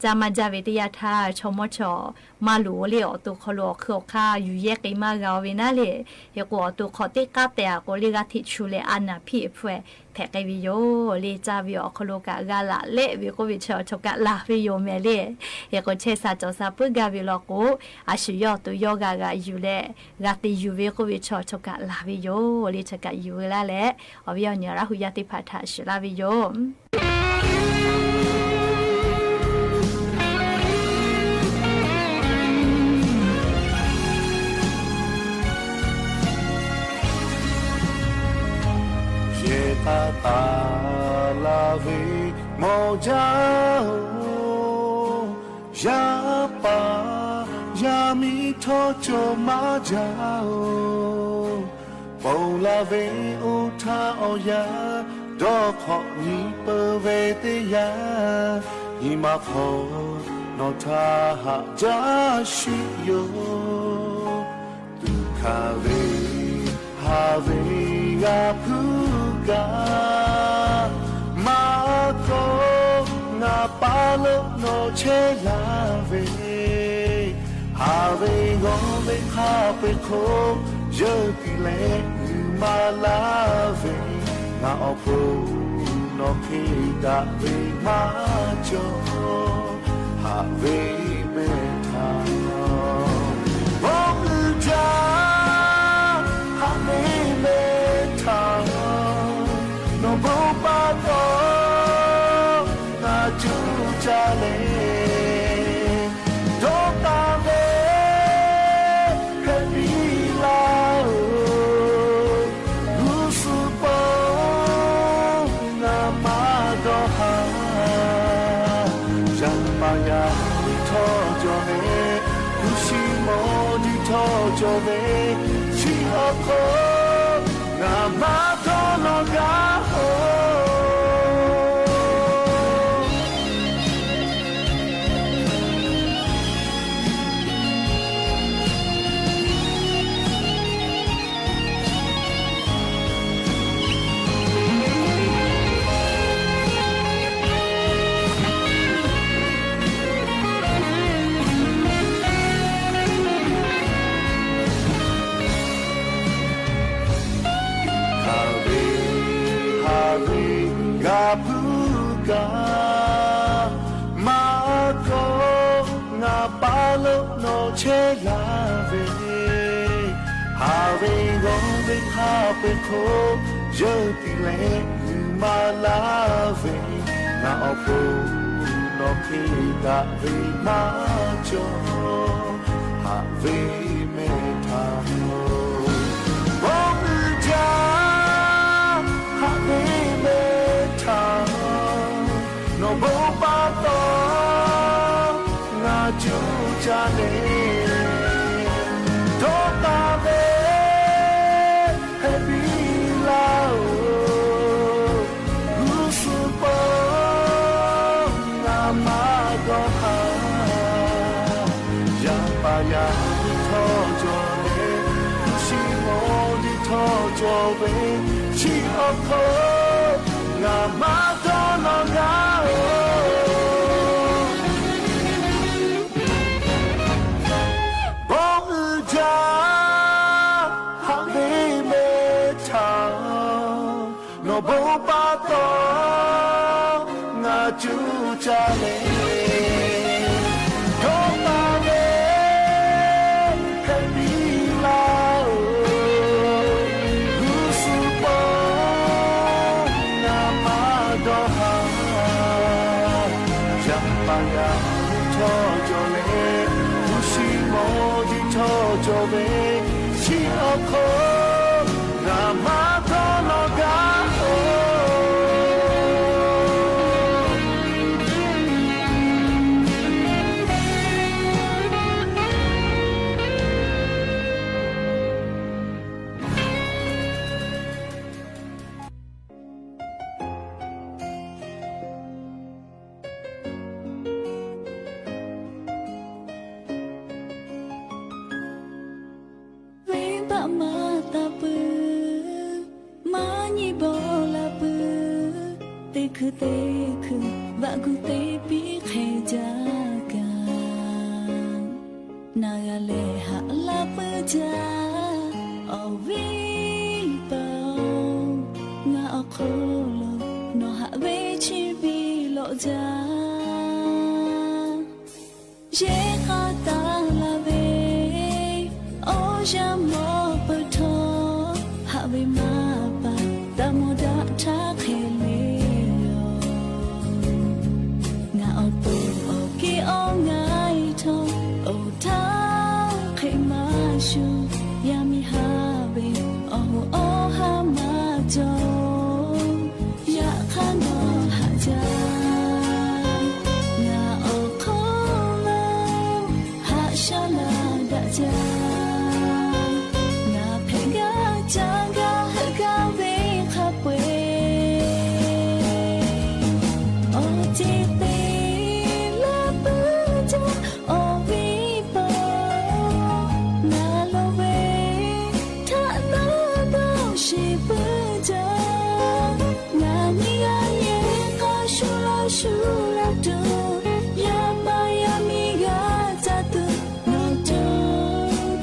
Caˇ maˇ jaˇ ve teˇ yanˇ htaˇ chaw mawˇ chaw maˇ loˍ le, awˬ to hk'aw lo awˬ hkui awˬ hk'aˇ yuˬ yehˇ k'ai maˇ g'a-o ve naˉ le. Hk'e k'o, awˬ to hk'aw teˇ k'aˉ tehꞈ aꞈ k'o le, g'aˇ hteꞈ chu leh a naˍ hpiˇ hpfuhˇ-ehˍ hpehꞈ k'ai ve yoˬ le. Caˇ ve awˬ hk'aw lo kaꞈ g'a laꞈ lehˆ ve k'oˆ ve chi chaw kaꞈ laˬ ve yoˬ mehˍ le. Hk'e k'o, chehˇ sha cawˬ sha puiˉ gaˇ ve law k'o, a shu yawˇ awˬ to yawˇ g'a g'a yuˬ leh g'a te yuˬ ve k'oˆ ve chi chaw kaꞈ laˬ ve yoˬ le. Chi kaꞈ yuˬ veu laˇ leh, awˬ viˉ awˬ nyi Laˇ hu yaˇ teˇ hpaˍ htaꞈ shiˍ laˇ ve yoˬ. Awˬ jaˇ-oˬ, yaˇ paˍ yaˇ miˇ htawˇ cawˬ maˇ jaˇ-oˬ, ponˬ laˬ ve oˇ htaˇ awˬ yanˇ dawˇ hk'awꞈ nyi peuˬ ve teˇ yanˇ, nyi ma hk'aw nawˬ htaˇ haꞈ jaˇ sheˍ yoˬ. Tuꞈ hkanˍ ve haˍ ve g'a hpuˇ kaꞈ, maˇ kawˆ ngaˬ paˇ lo nawˬ chehˇ laˇ ve, haˍ ve g'awˇ ve hk'a peu-eˬ hk'oˆ yeuˇ tiˍ leh g'uiˬ maˍ laˇ ve, ngaˬ awˬ pon nawˬ hk'e daꞈ ve maˇ cawˬ. Haꞈ ve mehˬ htaꞈ, bawˇ uiˍ jaˇ, haꞈ ve mehˬ htaꞈ, nawˬ bon pa taw ngaˬ cuˇ caˇ leh, dawˇ taˍ ve hpehꞈ piˇ laˇ-oˬ. G'uˇ suhˍ pawˆ ngaˬ maˇ dawˇ haˍ. Yaˇ paˍ yaˇ miˇ htawˇ cawˬ ve, hpu shi mawˇ diˇ htawˇ cawˬ ve, chi awˬ hk'aw ngaˬ maˇ dawˇ nawˬ gaˇ-oˬ. Haˍ ve, haˍ ve g'a hpuˇ kaꞈ, maˇ kawˆ ngaˬ paˇ lo nawˬ chehˇ laˇ ve, haˍ ve g'awˇ ve hk'a peu-eˬ hk'oˆ yeuˇ tiˍ leh g'uiˬ maˍ laˇ ve, ngaˬ awˬ pon nawˬ hk'e daꞈ ve maˇ cawˬ. Haꞈ ve mehˬ htaꞈ, bawˇ uiˍ jaˇ, haꞈ ve mehˬ htaꞈ, nawˬ bon pa taw ngaˬ cuˇ caˇ leh, dawˇ taˍ ve hpehꞈ piˇ laˇ-oˬ. G'uˇ suhˍ pawˆ ngaˬ maˇ dawˇ haˍ. Yaˇ paˍ yaˇ miˇ htawˇ cawˬ ve, hpu shi mawˇ diˇ htawˇ cawˬ ve, chi awˬ hk'aw ngaˬ maˇ dawˇ nawˬ gaˇ-oˬ. Bawˇ uiˍ jaˇ, haꞈ ve mehˬ htaꞈ, nawˬ bon pa taw ngaˬ cuˇ caˇ leh, dawˇ taˍ ve hpehꞈ piˇ laˇ-oˬ. G'uˇ suhˍ pawˆ ngaˬ maˇ dawˇ haˍ. Yaˇ paˍ yaˇ miˇ htawˇ cawˬ leh, hpu shi mawˇ diˇ htawˇ cawˬ ve, chi awˬ hk'aw ngaˬ maˇ dawˇ nawˬ gaˇ-oˬ. Venˇbaˆ maˇ taˍ peuˬ, maˇ nyi bawˆ la peuˬ, teˇ hkui teˇ hkui vaꞈ gu te piˇ hk'e jaˇ kaꞈ, naˬ g'a leh haꞈ la peuˬ jaˇ. Awˬ viˉ paˍ-oˬ, ngaˬ awˬ hk'aw lo nawˬ haꞈ ve chi biˇ lawꞈ jaˇ. Yehˬ k'a taˍ la ve awˬ yanˇ mawˬ peuˬ htawˇ, haꞈ ve maˇ paˍ taˇ mawˬ daꞈ htaˇ hk'e le yoˬ. Ngaˬ awˬ to awˬ kiˇ awˬ ngaˇ htawˇ, oˇ htaˇ hk'e maˇ shuˍ, yaˇ miˇ haˍ ve awˬ hoꞈ awˬ ha maˇ cawˬ. Yaꞈ hk'aˇ nawˬ haꞈ jaˇ. tuˬ, yaˇ paˍ yaˇ miˇ g'a caˇ tuˬ, nawˬ co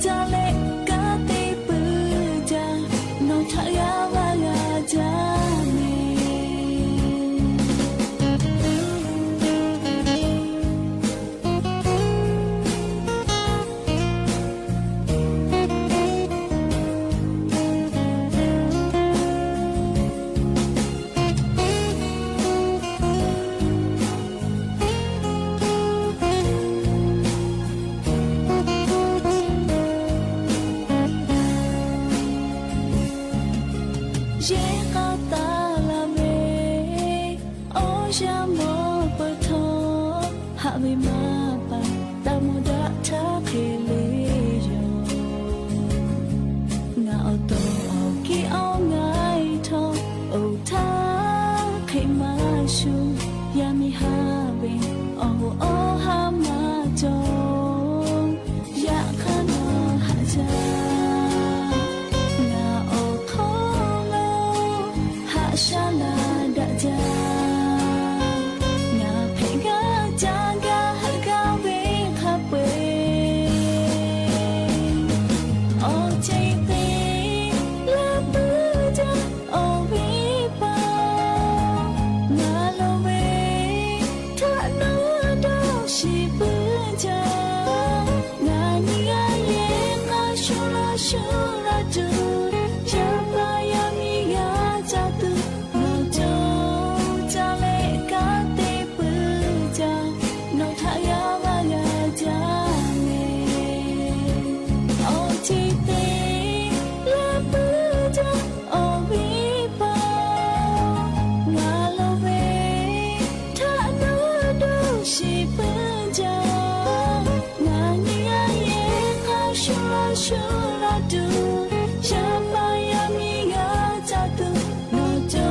caˇ leh kanˉ te puiˉ jaˇ, nawˬ htaꞈ g'a vaˇ g'a jaˇ mehˍ. Yehˬ k'a taˍ la ve, awˬ yanˇ mawˬ peuˬ htawˇ, haꞈ ve maˇ paˍ taˇ mawˬ daꞈ htaˇ hk'e le yoˬ. Ngaˬ awˬ to awˬ kiˇ awˬ ngaˇ htawˇ, oˇ htaˇ hk'e maˇ shuˍ. Yaˇ miˇ haˉ ve awˬ hoꞈ awˬ haˉ maˇ cawˬ. Yaꞈ hk'aˇ nawˬ haꞈ jaˇ. Ngaˬ awˬ hk'aw lo haꞈ shaˉ la daꞈ jaˇ. Ngaˬ hpehꞈ gaˇ caˇ gaˇ haꞈ gaˇ ve hk'a peu-eˬ, awˬ ceuˬ te laˇ puiˉ jaˇ awˬ viˉ paˍ. Ngaˬ lo ve htaꞈ nawˬ dawˇ shiˍ puiˉ jaˇ. Ngaˬ nyi g'a yehˬ k'a shu laˇ shu laˇ tuˬ, yaˇ paˍ yaˇ miˇ g'a caˇ tuˬ, nawˬ co caˇ leh kanˉ te puiˉ jaˇ, nawˬ htaꞈ g'a vaˇ g'a jaˇ mehˍ. Awˬ ceuˬ te laˇ puiˉ jaˇ awˬ viˉ paˍ. Ngaˬ lo ve htaꞈ nawˬ dawˇ shiˍ puiˉ jaˇ. Ngaˬ nyi g'a yehˬ k'a shu laˇ shu laˇ tuˬ, yaˇ paˍ yaˇ miˇ g'a caˇ tuˬ, nawˬ co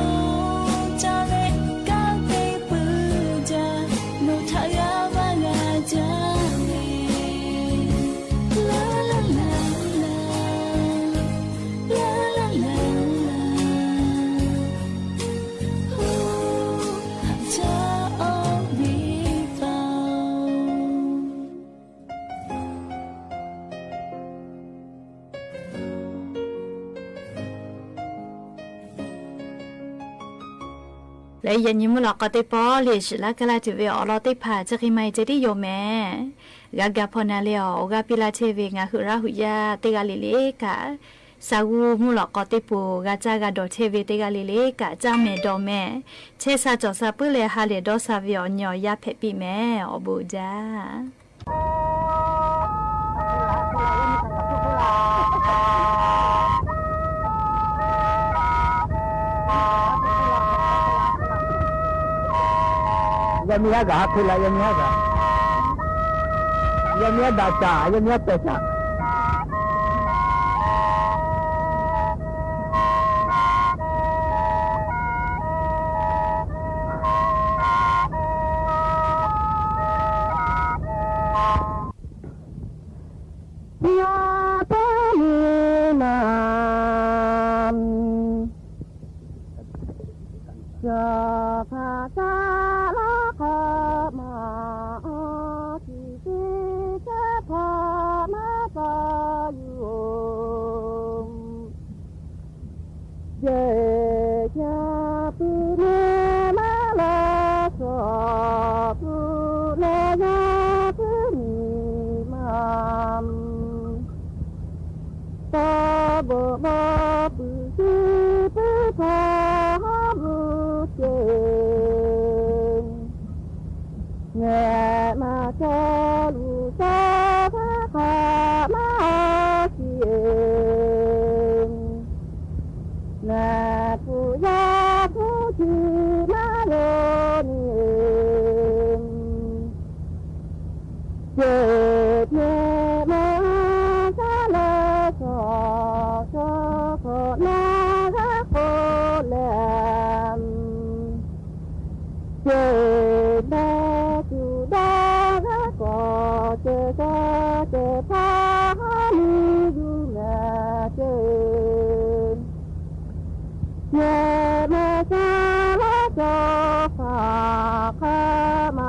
caˇ leh kanˉ te puiˉ jaˇ, nawˬ htaꞈ g'a vaˇ g'a jaˇ mehˍ. Laˇ laˇ laˇ laˇ, laˇ laˇ laˇ laˇ, oˇ haꞈ jaˇ awˬ viˉ paˍ-oˬ. Leh yaꞈ nyi mvuhˇ lawꞈ k'aw teˇ pawˆ lehˬ, shiˍ laˇ kaˇ laˇ tuˬ ve awˬ lawn teˇ hpaˍ chi hk'e maˇ heˆ ceh tiˉ yoˬ mehˍ. G'a ga hpaw na leh awˬ, awˬ g'aˇ piˇ laˇ chehˇ ve ngaˬ hui Laˇ huˍ yaˇ teˇ g'aˇ le le kaꞈ, Saˍ g'uˇ mvuhˇ lawꞈ k'aw teˇ poˬ g'a caˇ g'a dawˬ chehˇ ve teˇ g'aˇ le le kaꞈ, caˇ mehˍ dawˬ mehˍ. Chehˇ sha cawˬ sha puiˉ leh ha lehˬ dawˇ sha ve awˬ nyi awˬ yanˇ hpehꞈ piˇ mehˍ. Awˬ bon uiˍ jaˇ. Yaˇ miˇ haˉ gaˬ ha hk'e la, yaˇ miˇ haˉ gaˬ, yaˇ miˇ haˉ daꞈ shaˍ, yaˇ miˇ haˉ pehˬ shaˍ. Yaˇ paˍ miˇ ma, shaˍ hpaˍ shaˍ laˇ hk'aˬ ma, awˬ tiꞈ teˇ caˉ hpaˍ maˇ pa yuˬ-oˬ. Jehˬ ca puiˉ mehˍ maˇ laˇ shaw, puiˉ leh yaˇ puiˉ miˬ ma, taˇ bvuhꞈ bvuhꞈ puiˉ shiˍ puiˉ hpaˍ haˉ bvuhꞈ ce. Ngehˬ maˇ caw luˬ caw hpaˇ hk'aˬ maˇ shiˍ-e. Mehˬ hpu yaˇ hpu chi maˇ yonˍ ni, ceuˬ mehˍ maˇ shaˉ leh shaw, shaw hk'awꞈ nawˬ g'aˇ k'oˆ leh, ceuˬ leh tuˬ dawˇ g'aˇ k'awꞈ ceh ca ceh hpaˇ haˉ nyi yuˬ mehˍ ce. Yehˬ mehˍ shaˍ laˇ cawˬ hpaˍ hk'aˬ ma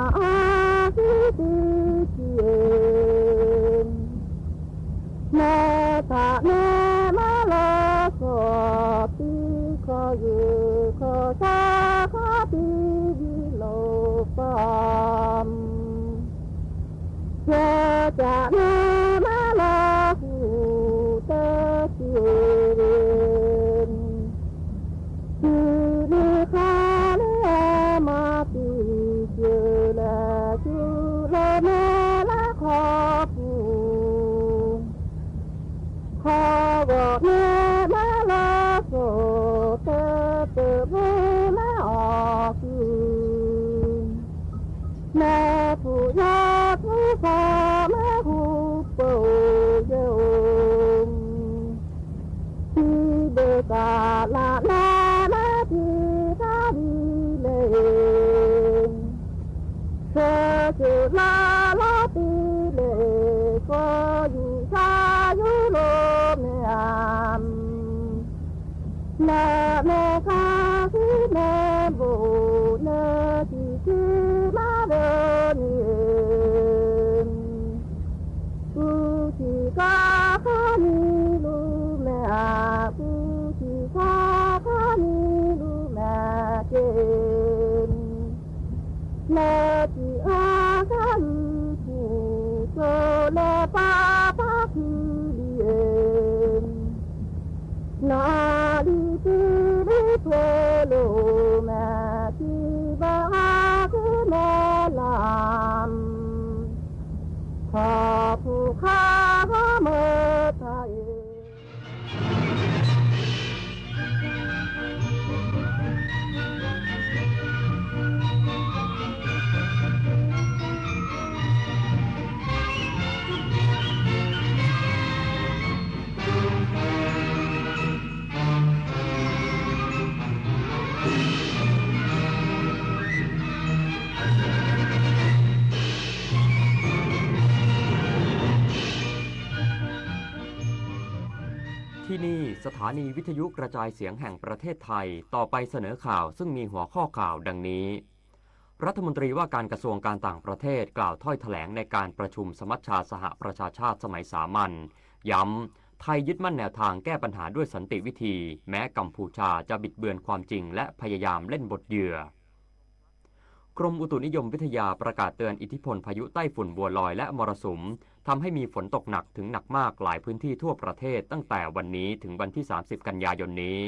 Caꞈ na maˇ laˇ kuˬ teˇ ceuˬ ve, tuˬ liˇ hk'aˇ liˇ maˇ tuˬ ceuˬ lehˬ, cuˬ lo mehˍ laˇ hk'aw kuˬ, hk'aw g'awꞈ mehˍ maˇ laˇ suhˍ teˇ ceuˬ ve maˇ awˬ kuˬ, mehˍ hpu yaˇ tuˉ hk'aˇ maˇ hu peuˬ yehˬ oˬ. Chi beuꞈ kaꞈ laꞈ na maˇ te htaˇ liˇ lehˬ, suh ceuˬ laˇ laˇ te lehˬ, k'aw yuˬ sha yuˬ lo mehˍ aꞈ. Laꞈ mehˍ hk'aˇ suhˉ mehˍ bvuhꞈ na tiꞈ chi maˇ ve ni, kuˬ tiꞈ kaˇ hk'aˇ ni lu mehˍ aꞈ, kuˬ tiꞈ kaˇ hk'aˇ ni lu mehˍ ceˬ. Leh tiꞈ a hkaˉ yu tuˬ co leh paˇ paˇ hkuiˇ liꞈ, naˍ liꞈ teˇ liˇ hpeuꞈ lo mehˍ, chi baꞈ a hkuiˇ mehˍ laꞈ, hk'aw hpu hk'aˇ g'aˇ meuˇ htaˇ e. ที่นี่สถานีวิทยุกระจายเสียงแห่งประเทศไทย ต่อไปเสนอข่าวซึ่งมีหัวข้อข่าวดังนี้ รัฐมนตรีว่าการกระทรวงการต่างประเทศกล่าวถ้อยแถลงในการประชุมสมัชชาสหประชาชาติสมัยสามัญ ย้ำ ไทยยึดมั่นแนวทางแก้ปัญหาด้วยสันติวิธี แม้กัมพูชาจะบิดเบือนความจริงและพยายามเล่นบทเหยื่อ กรมอุตุนิยมวิทยาประกาศเตือนอิทธิพลพายุใต้ฝุ่นบัวลอยและมรสุม ทำให้มีฝนตกหนักถึงหนักมากหลายพื้นที่ทั่วประเทศตั้งแต่วันนี้ถึงวันที่ สามสิบ กันยายนนี้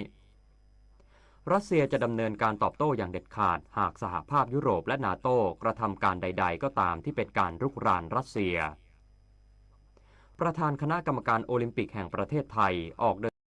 รัสเซียจะดำเนินการตอบโต้อย่างเด็ดขาดหากสหภาพยุโรปและนาโต้กระทำการใดๆ ก็ตามที่เป็นการรุกรานรัสเซีย ประธานคณะกรรมการโอลิมปิกแห่งประเทศไทยออกเดิน